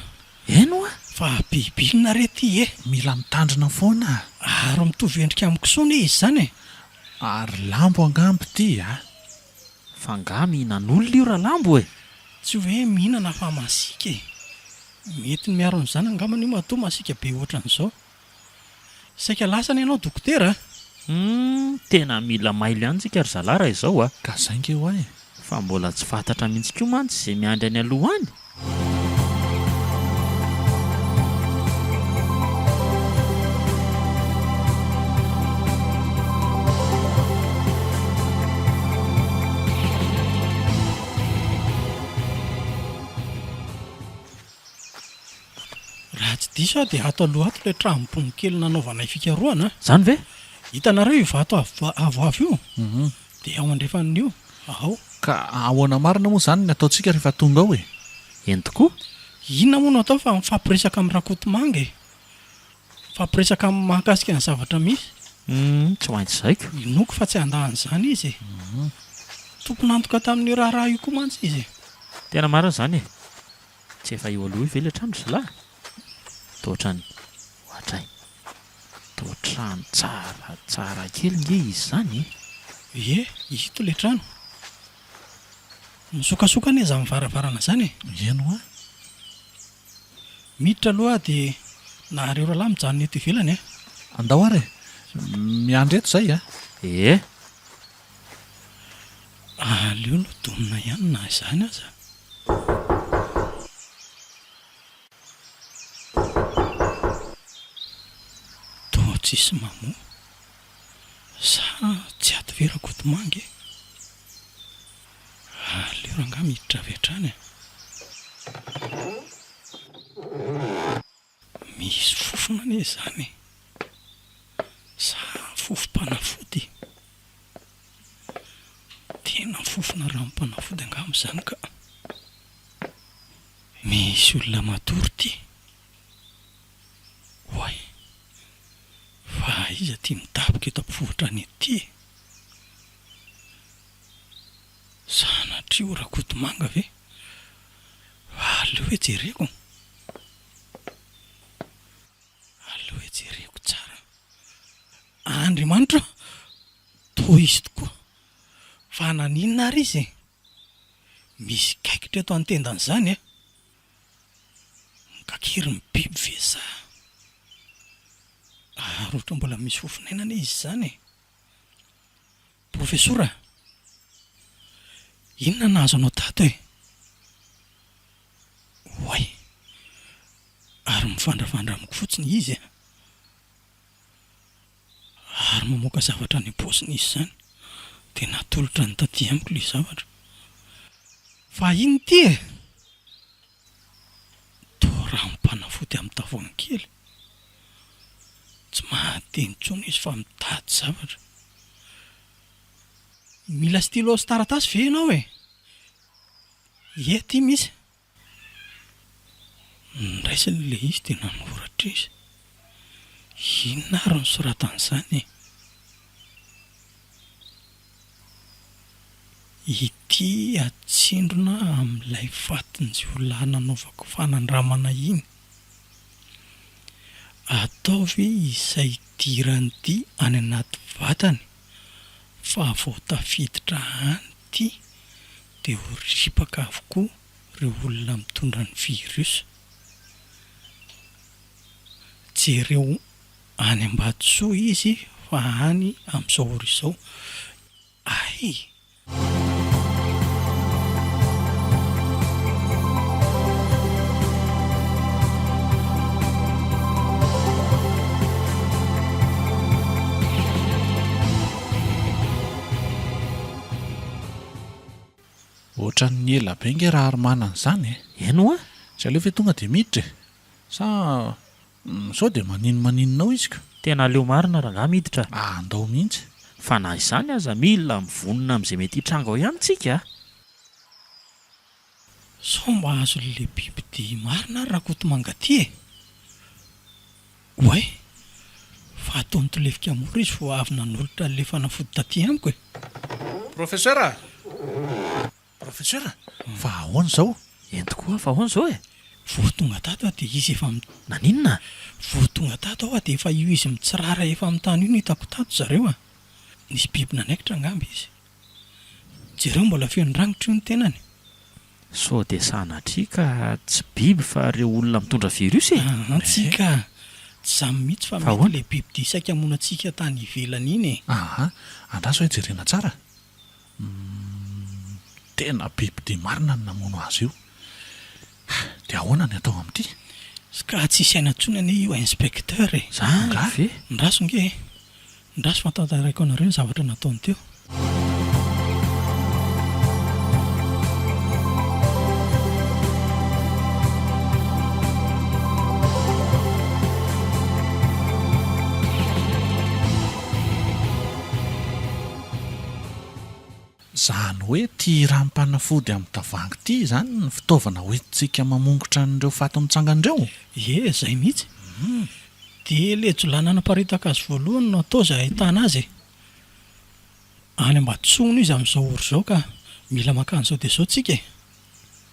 Eny oa! Fa biby inona re ity e? Mila mitandrina foana a! Ary mitovy endrika amin'ny kisoa anie izy izany e! Ary lambo angamba ity a! Fa angaha mihinan'olona io Ralambo e? Tsy hoe mihinana fa masiaka e! Mety ny miaro ny zanany angambany io matoa masiaka be ohatran'izao. Saika lasana ianao dokotera a! Humm, tena mila mailo ihany tsika ry zalahy raha izao a! Ka zay nge hoa e! Fa mbola tsy fantatra mihitsy koa mantsy izay miandry any aloha any! Raha tsy diso aho dia ato aloha ato ilay trano bongo kely nanaovanay fikarohana a! Izany ve? Hitanareo io vato avoavo io? Dia ao andrefan'io, ao. Ka ahoana marina moa izany ny ataontsika rehefa tonga ao e? Eny tokoa. Inona moa no atao fa mifampiresaka amin'i Rakotomanga e? Mifampiresaka amin'ny mahakasika ny zavatra misy. Humm, tsy maintsy zaiko. Inoako fa tsy handà an'izany izy e. Tompon'antoka tamin'io raharaha io koa mantsy izy e. Tena marina izany e. Tsy efa eo aloha io ve ilay trano ry zalahy? Toa ohatran'ny, ohatray, toa trano tsaratsara kely nge izy izany e! Ie, ito ilay trano. Misokasoka anie izany varavarana izany e! Eny hoa. Miditra aloha aho dia nareo rahalahy mijanona eto ivelany a! Andao ary e! Miandry eto izay a! Ie. Aleo aloha domina ihany na izany aza. tsisy mamoha. Sa tsy ato ve Rakotomanga e? Aleo rangahy miditra avy hatrany a! Misy fofona anie izany e! Sa fofom-panafody? Tena fofona ranom-panafody angamba izany ka! Misy olona matory ity! Oay! Fa iza ity midaboka eto ampovoan-trano ity e? Sanatria ho Rakotomanga ve? Aleo hoe jereko. Aleo hoe jereko tsara. Andriamanitra ô! Toa izy tokoa. Fa naninona ary izy e? Misy kaikitra eto an-tendany izany a! Kakirin'ny biby ve sa? Ary ohatra mbola misy fofon'aina anie izy izany e! Profesora a! Inona no nahazo anao tato e? Oay! Ary mivandravandra amiko fotsiny izy a! Ary mamoaka zavatra any am-paosiny izy izany, dia natolotra ny taty amiko ilay zavatra. Fa inona ity e? Toa ranom-panafody amin'ny tavoahangy kely. Tsy mahateny intsony izy fa mitady zavatra. Mila stylo sy taratasy ve ianao e? Ie, ity misy. Noraisiny ilay izy dia nanoratra izy. Inona ary no soratan'izany e? Ity atsindrona amin'ilay fatin-jiolahy nanaovako fanandramana iny. Ataovy izay hidiran'ity any anaty vatany fa vao tafiditra any ity dia ho ripaka avokoa ireo olona mitondra ny virus. Jereo any Ambatosoa izy fa any amin'izao ora izao. Hay! Ohatran'ny ela be nge Raharimanana izany e! Eny hoa! Tsy aleo ve tonga dia miditra e! Sa sao dia maninomaninona ao izy ka? Tena aleo marina rangahy miditra a! Andao mihitsy! Fa na izany aza mila mivonona amin'izay mety hitranga ao ihany tsika a! Sao mba azon'ilay bibidia marina ary Rakotomanga ty e! Oay! Fa ataony tolefika mora izy vao avy nanolotra an'ilay fanafody taty amiko e! Professeur a! Professeur a! Fa ahoana izao? Eny tokoa, fa ahoana izao e? Vao tonga tato aho dia izy efa. Naninona? Vao tonga tato aho dia efa io izy mitsirara efa amin'ny tany io no hitako tato zareo a! Nisy biby nanaikitra angamba izy. Jereo mbola feno rangitra io ny tenany. Sao dia sanatria ka tsy biby fa ireo olona mitondra virus e? Aa tsia ka! Tsy izany mihitsy fa mety ilay bibidia saika hamono antsika tany ivelany iny e! Aa andraso hoe jerena tsara! Humm tena bibidia marina ny namono azy io! Dia ahoana ny atao amin'ity? Ska tsisy aina intsony anie io inspecteur e! Zany ve? Andraso nge e! Ndraso fa tantaraiko anareo ny zavatra nataony teo. Izany hoe ity ranom-panafody amin'ny tavoahangy ity izany ny fitaovana hoentintsika mamongotra an'ireo faty mitsangana ireo? Ie, izay mihitsy. Dia ilay jiolahy nanaparitaka azy voalohany no atao izay ahitana azy e! Any Ambatosoa hono izy amin'izao ora izao ka mila mankany izao dia izao tsika e!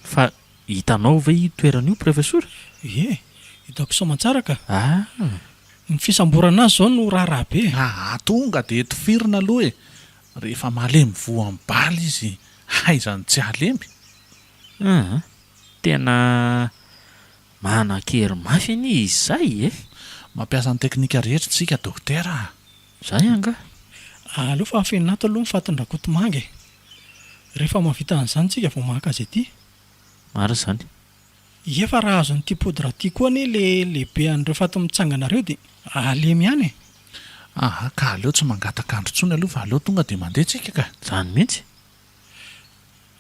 Fa hitanao ve io toerana io Profesora? Ie, hitako soamantsara ka! Ah! Ny fisamborana azy izao no raharaha be e! Aa tonga dia tifirina aloha e! Rehefa malemy voan'ny bala izy aiza no tsy halemy? Aa! Tena Manan-kery mafy anie izy izay e! Mampiasa ny teknika rehetra tsika dokotera a! Zay angaha? Aleo fa afenina ato aloha ny fatin-dRakotomanga e! Rehefa mahavita an'izany tsika vao maka azy aty. Marina izany. Ie fa raha azon'ity poudre ity koa anie le lehibe an'ireo faty mitsangana ireo dia halemy ihany e! Aa ka aleo tsy mangataka andro intsony aloha fa aleo tonga dia mandeha tsika ka. Zany mihitsy.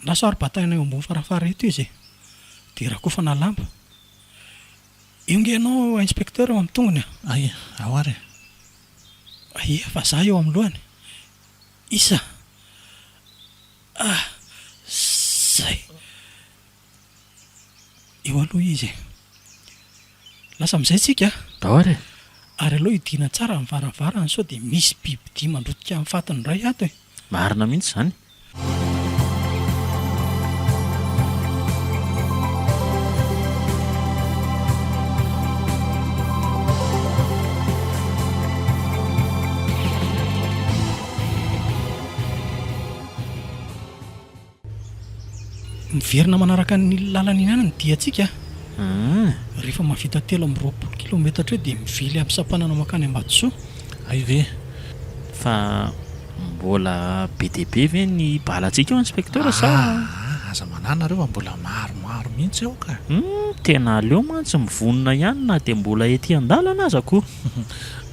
Na saro-bataina eo ambony farafara eto izy e! Dia rakofana lamba. Io nge ianao inspecteur eo amin'ny tongony a! Ay, ao ary e! Aia fa za eo amin'ny lohany. Isa! Ah! Zay! Eo aloha izy e! Lasa amin'izay tsika a! Ndao ary e! Ary aleo hidiana tsara ny varavarana sao dia misy bibidia mandrotika ny fatiny indray ato e! Marina mihitsy izany. Miverina manaraka an'iny lalana iny ihany ny diantsika. Rehefa mahavita 23 kilaometatra eo dia mivily amin'ny sampanana mankany Ambatosoa. Hay ve? Fa mbola be dia be ve ny balantsika eo inspecteur sa? Aa, aza manahy nareo fa mbola maromaro mihitsy ao ka. Humm, tena aleo mantsy mivonona ihany na dia mbola ety an-dalana aza ko.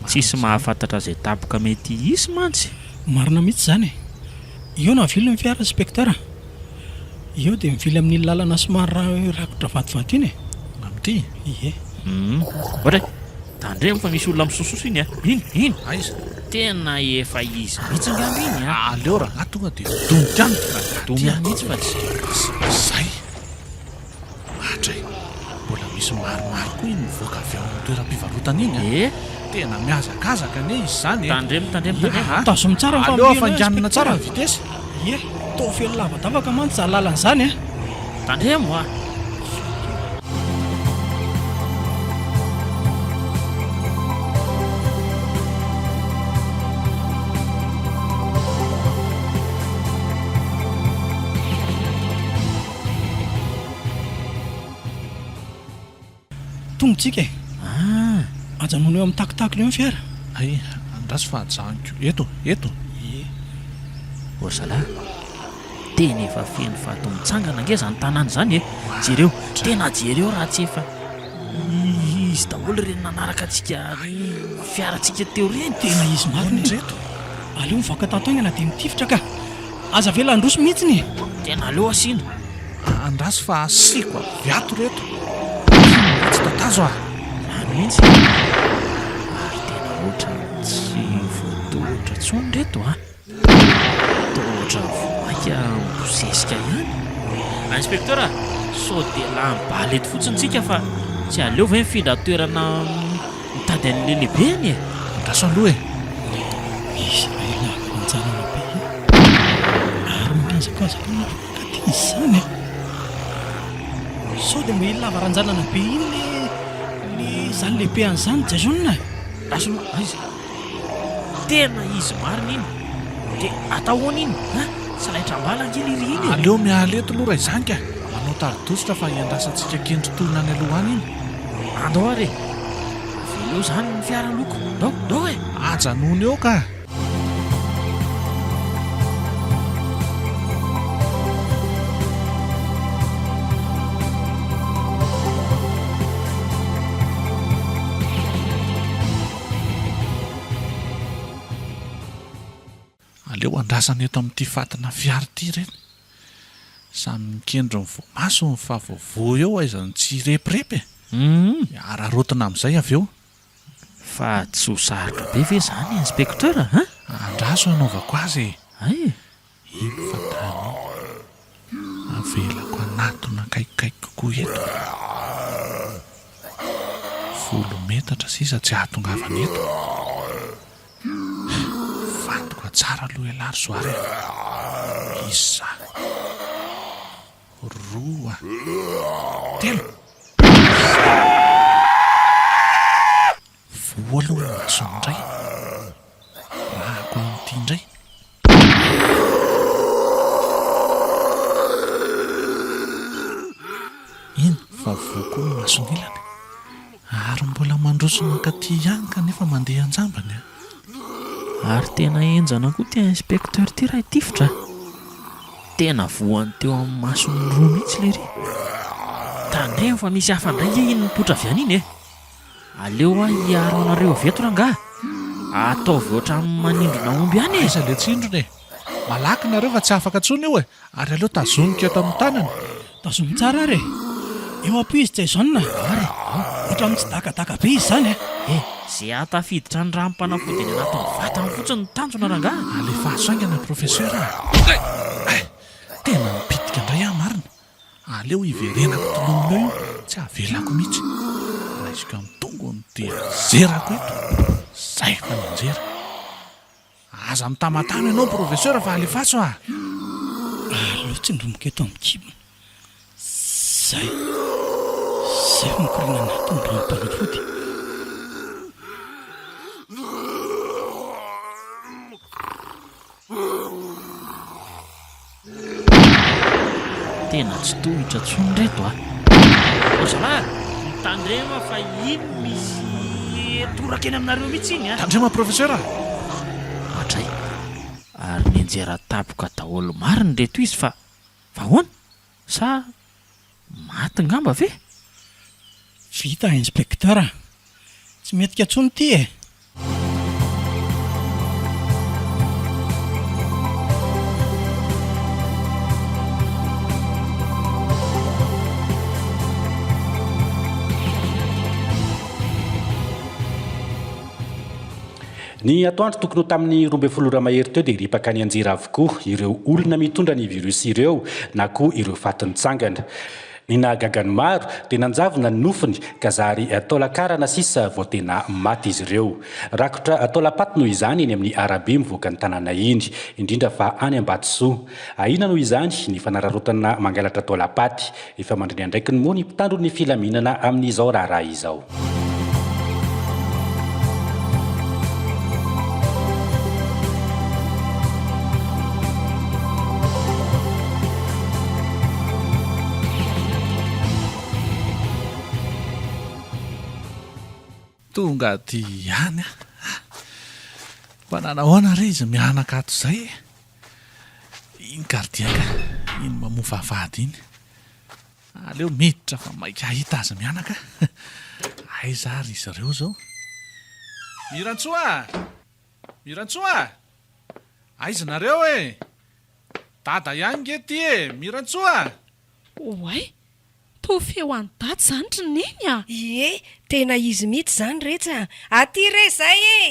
Tsisy mahafantatra izay tapoka mety hisy mantsy. Marina mihitsy izany e! Eo no avily ny fiara inspecteur a! Eo dia mivily amin'iny lalana somary rakotra vatovato iny e! Amin'ity? Ie. Humm. Ohatra e! Tandremo fa misy olona misososo iny a! Iny! Iny! Aiza? Tena efa izy mihitsy angamba iny a! Aleo rangahy tonga dia donika any ity rangahy ity a! Domy any mihitsy fa tsy. Zay! Adray! Mbola misy maromaro koa iny mivoaka avy ao amin'ny toeram-pivarotana iny a! Eh! Tena mihazakazaka anie izy izany e! Tandremo, tandremo, tandremo a! Tazomy tsara ny Aleo familiana hafainganina tsara ny inspecteur. vitesse. Ie, toa feno lavadavaka mantsy izany lalana izany a! Tandremo a! Tonga tsika e! Ah! Ajanony eo amin'ny takotakony eo ny fiara. Hay, andraso fa ajanoko eto, eto. Ie. Ô ry zalahy, tena efa feno vato mitsangana ange izany tanàna izany e! Jereo, tena jereo raha tsy efa izy daholo ireny nanaraka antsika fiarantsika teo ireny. Tena izy marina Hono ireto. Aleo mivoaka tato haingana dia mitifitra ka! Aza avela handroso mihitsiny e! Tena aleo asiana. Andraso fa asiako avy ato reto. Inona tsy tatazo ah! Zany mihitsy. Ary tena ohatran'ny tsy voatohitra intsony reto an! Toa ohatran'ny vao mainka mibosesika ihany. Inspecteur a! Sao dia lany bala eto fotsiny tsika fa tsy aleo ve mifindra toerana Mitady an'ilay lehibeny e! Andraso aloha e! Misy iray lava ranjanana be io ary mihazakazaka mafy mankaty izy izany a! Sao dia mba iny lava ranjanana be iny le le izany lehibe an'izany Jason a! Andraso aloha, aiza? Tena izy marina iny! Dia atao ahoana iny an? Tsy laitram-bala ange lery iny e! Aleo miala eto aloha raha izany ka! Manao tari-dositra fa iandrasantsika kendry tohina any aloha any iny. Andao ary e! Aveleo izany ny fiara loko. Ndao, ndao e! Ajanony eo ka! Aleo andrasana eto amin'ity fatina fiara ity ireny. Samy mikendry ny voamasony fa vao voa eo aiza no tsy hirepirepy e! Araraotina amin'izay avy eo. Fa tsy ho sarotra be ve izany inspecteur a? Andraso hanaovako azy e! Hay e! Iny fa tany iny. Avelako hanatona akaikikaiky kokoa eto. Folo metatra sisa tsy hahatongavana eto. Vantoka tsara aloha ialahy ry Zoary a! Isa. Roa. Telo. Voa aloha ny masony indray. Rahako amin'ity indray. Iny fa voa koa ny masony ilany. Ary mbola mandroso mankaty ihany kanefa mandeha an-jambany an! Ary tena henjana koa ity inspecteur ity raha hitifitra a! Tena voany teo amin'ny masony roa mihitsy lery. Tandremo fa misy hafa indray nge iny mipoitra avy any iny e! Aleo aho hiaro anareo avy eto rangaha! Ataovy ohatran'ny manindrona omby ihany e! Aiza le tsindrona e! Malaky nareo fa tsy afaka intsony io e! Ary aleo tazoniko eto amin'ny tanana. Tazomy tsara ary e! Eo am-po izy Jason a! Ary e! Ohatran'ny mitsidakadaka be izy izany a! E! Ze hahatafiditra ny ranom-panafody any anatin'ny vatany fotsiny no tanjona rangahy! Alefaso haingana Professeur a! Hay! Tena mipitika indray aho marina! Aleo hiverenako tolomina eo io, tsy avelako mihitsy. Raisiko amin'ny tongony dia zerako eto. Zay fa nianjera. Aza mitamatama ianao Professeur fa alefaso a! Aleo tsindromiko eto amin'ny kibony. Zay. Zay fa mikoriana anaty ny ranom-panafody. Tena tsy tohitra tsony reto a! Ô zalahy a! Mitandrema fa iny misy toraka eny aminareo mihitsy iny a! Tandrema professeur a! Ohatray! Ary nianjera tapoka daholo marina ireto izy fa fa ahoana? Sa maty ngamba ve? Vita inspecteur a! Tsy mihetsika intsony ity e! Ny atoandro tokony ho tamin'ny 12 ora mahery teo dia ripaka nianjera avokoa ireo olona mitondra ny virus ireo na koa ireo faty nitsangana. Ny nahagaga ny maro dia nanjavona ny nofony ka zary taolan-karana sisa vao tena maty izy ireo. Rakotra taolam-paty noho izany eny amin'ny arabe mivoaka ny tanàna iny, indrindra fa any Ambatosoa. Ahiana noho izany ny fanararaotana mangalatra taolam-paty. Efa mandray ny andraikiny moa ny mpitandro ny filaminana amin'izao raharaha izao. Tonga aty ihany aho. Mba nanahoana re izy mianaka ato izay e? Iny gardien ka, iny mamoa vavahady iny. Aleo miditra fa maika hahita azy mianaka. Aiza ary izy ireo izao? Mirantsoa a! Mirantsoa a! Aiza nareo e? Dada ihany nge ty e! Mirantsoa a! Oay! Toa feo an'i Dada izany ry Neny a! Ie, tena izy mihitsy izany retsy a! Aty re izay e!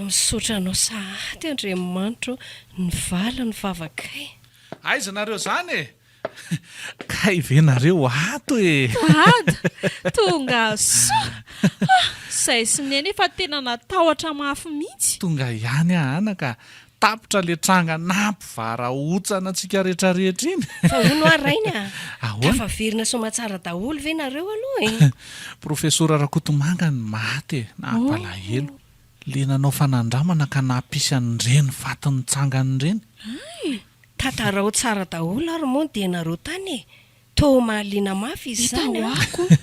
Misaotra anao sahady Andriamanitra o, nivaly ny vavakay. Aiza nareo izany e? Kay ve nareo ato e! Dada! Tonga soa! Ah! Izay sy Neny efa tena natahotra mafy mihitsy. Tonga ihany aho anaka a! Tapitra le tranga nampivarahontsana antsika retraretra iny. Fa hono hoa Rainy a! Ahoana? Tafaverina soamatsara daholo ve nareo aloha e? Profesora Rakotomanga ny maty e! Nampalahelo. Le nanao fanandramana ka nampisy an'ireny faty nitsangana ireny. Hay! Tantarao tsara daholo ary moa ny dianareo tany e! Toa mahaliana mafy izy Hita izany ho an! ahy koa.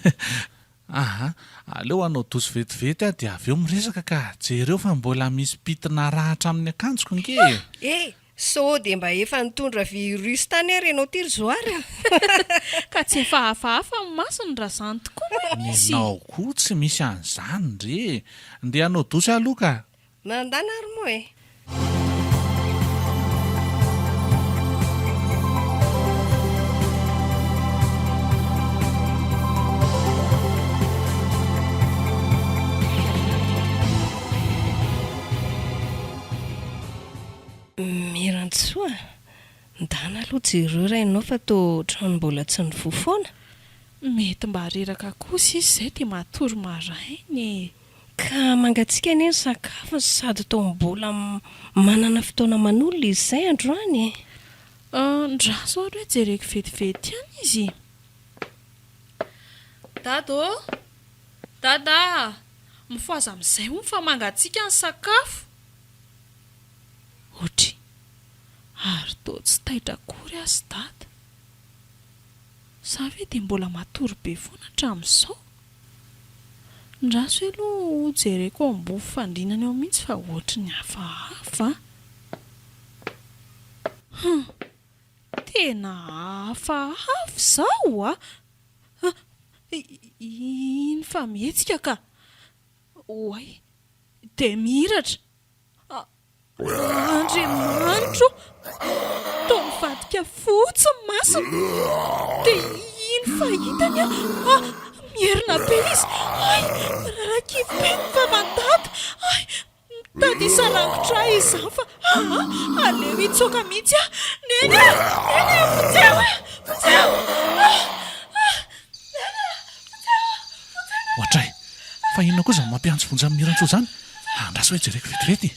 Aha, aleo hanao dosy vetivety aho dia avy eo miresaka ka, jereo fa mbola misy pitina rà hatramin'ny akanjoko nge e! Eh! Sao dia mba efa nitondra virus tany ary ianao ity ry Zoary a! Ka tsy efa hafahafa ny masony raha izany tokoa no misy? Nenao koa tsy misy an'izany re e! Ndeha hanao dosy aloha ka! Mandana ary moa e! Mirantsoa, ndana aloha jereo rainao fa toa ohatran'ny mbola tsy nivoha foana. Mety mba reraka kosa izy izay dia matory maraina e! Ka mangatsiaka anie ny sakafony sady toa mbola manana fotoana manolona izy izay androany e! Andraso ary hoe jereko vetivety ihany izy. Dada ô! Dada a! Mifohaza amin'izay hono fa mangatsiaka ny sakafo! Ohatry! Ary toa tsy taitra akory aho sy Dada. Za ve dia mbola matory be foana hatramin'izao? Ndraso aloha ho jereko ao ambony fandrinana eo mihitsy fa ohatry ny hafahafa a! Hum! Tena hafahafa izao a! Iny fa mihetsika ka! Oay! Dia mihiratra. Andriamanitro ô! Toa mivadika fotsy ny masony. Dia iny fahitany aho. Ah! Mierona be izy. Hay! Rarakivy be ny vavan'i Dada. Hay! Mitady hisarangotra ahy izany fa aa! Aleo hitsoaka mihitsy aho. Neny a! Neny a! Vonjeo aho! Vonjeo! Ah! Ah! Neny a! Vonjeo aho! Vonjeo Neny! Ohatray! Fa inona koa izany mampiantso vonjy amin'i Mirantsoa izany? Andraso hoe jereko vetivety e!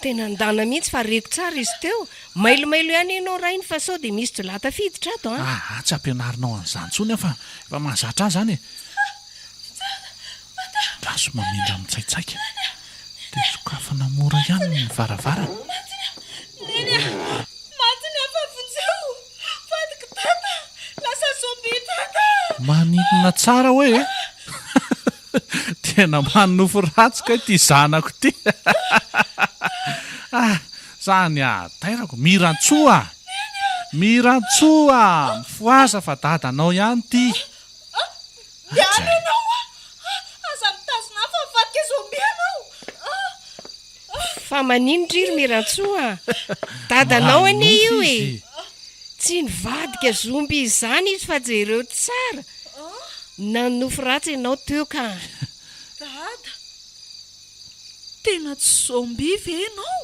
Tena ndana mihitsy fa reko tsara izy teo. Mailomailo ihany ianao rainy fa sao dia misy jiolahy tafiditra ato an! Aa tsy ampianarinao an'izany intsony aho fa efa mahazatra ahy izany e! Andraso mamindra mitsaitsaika dia sokafana mora ihany ny varavarana. Neny a! Maty ny hafa vonjeo! Vadiko dada! Lasa zombie dada! Maninona tsara hoe e! Tena manonofy ratsy kay ity zanako ity ah! Zany hatairako! Mirantsoa a! Mirantsoa a! Mifohaza fa dadanao ihany ity! Miala ianao a! Aza mitazona ahy fa mivadika zombie ianao! Fa manino ndry ry Mirantsoa a! Dadanao anie io e! Tsy nivadika zombie izany izy fa jereo tsara! Nanonofy ratsy ianao teo ka! Dada, tena tsy zombie ve ianao?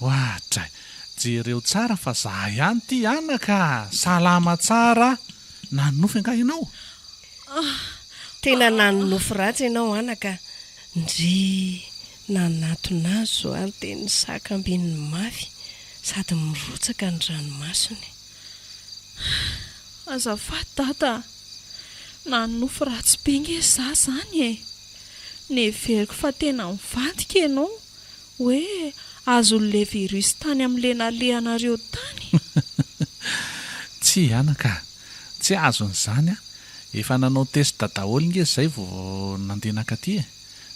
Oadray! Jereo tsara fa za ihany ity anaka a! Salama tsara! Nanonofy angaha ianao? Tena nanonofy ratsy ianao anaka! Ndry! Nanatona azy izao ary dia nisakambininy mafy sady mirotsaka ny ranomasony. Azafady dada a! Nanonofy ratsy be nge za zany e! Neveriko fa tena mivadika ianao hoe azon'le virus tany amin'le nalehanareo tany. Tsia anaka a! Tsy azon'izany aho. Efa nanao test daholo nge zay vao nandeha nankaty e!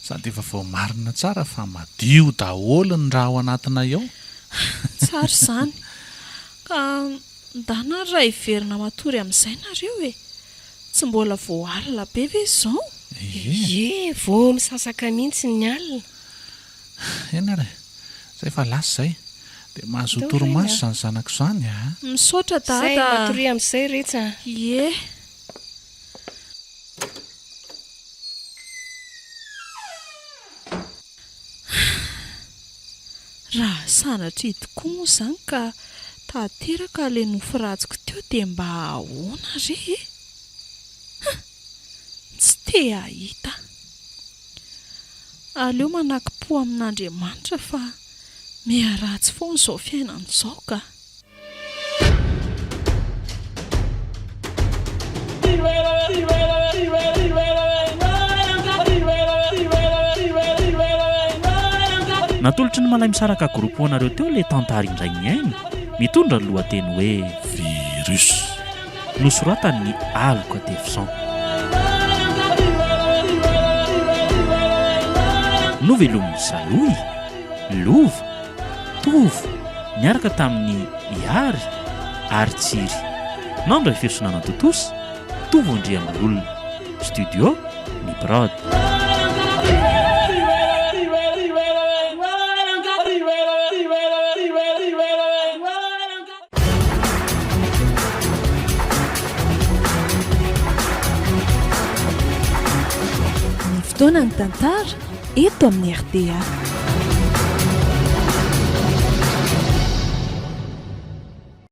Sady efa voamarina tsara fa madio daholo ny raha ao anatinay ao. Tsara izany. Ka ndana ary raha hiverina matory amin'izay nareo e! Tsy mbola vao alina be ve izao? Ie, vao misasaka mihitsy ny alina. Eny ary e! Zay fa lasa izay. Dia mahazoa torimaso izany zanako izany a! Misaotra dada a! Zay, matoria amin'izay retsy a! Ie. Raha sanatria tokoa moa izany ka tanteraka ilay nofy ratsiko teo dia mba ahoana re e? Hum! Tsy te hahita aho. Aleo manakim-po amin'Andriamanitra fa miha-ratsy foana izao fiainana izao ka. Natolotry ny Malaimisaraka Group ho anareo teo ilay tantara indray mihaino, mitondra ny lohateny hoe Virus. Nosoratan'i Aloka Tefson. Novelomin'i Salohy, Lova, Tovo, niaraka tamin'i Ihary ary Tsiry. Nandray feo sy nanatontosa, Tovo Andriambololona. Studio, Ny Prod. Ny fotoanan'ny tantara eto amin'ny rta.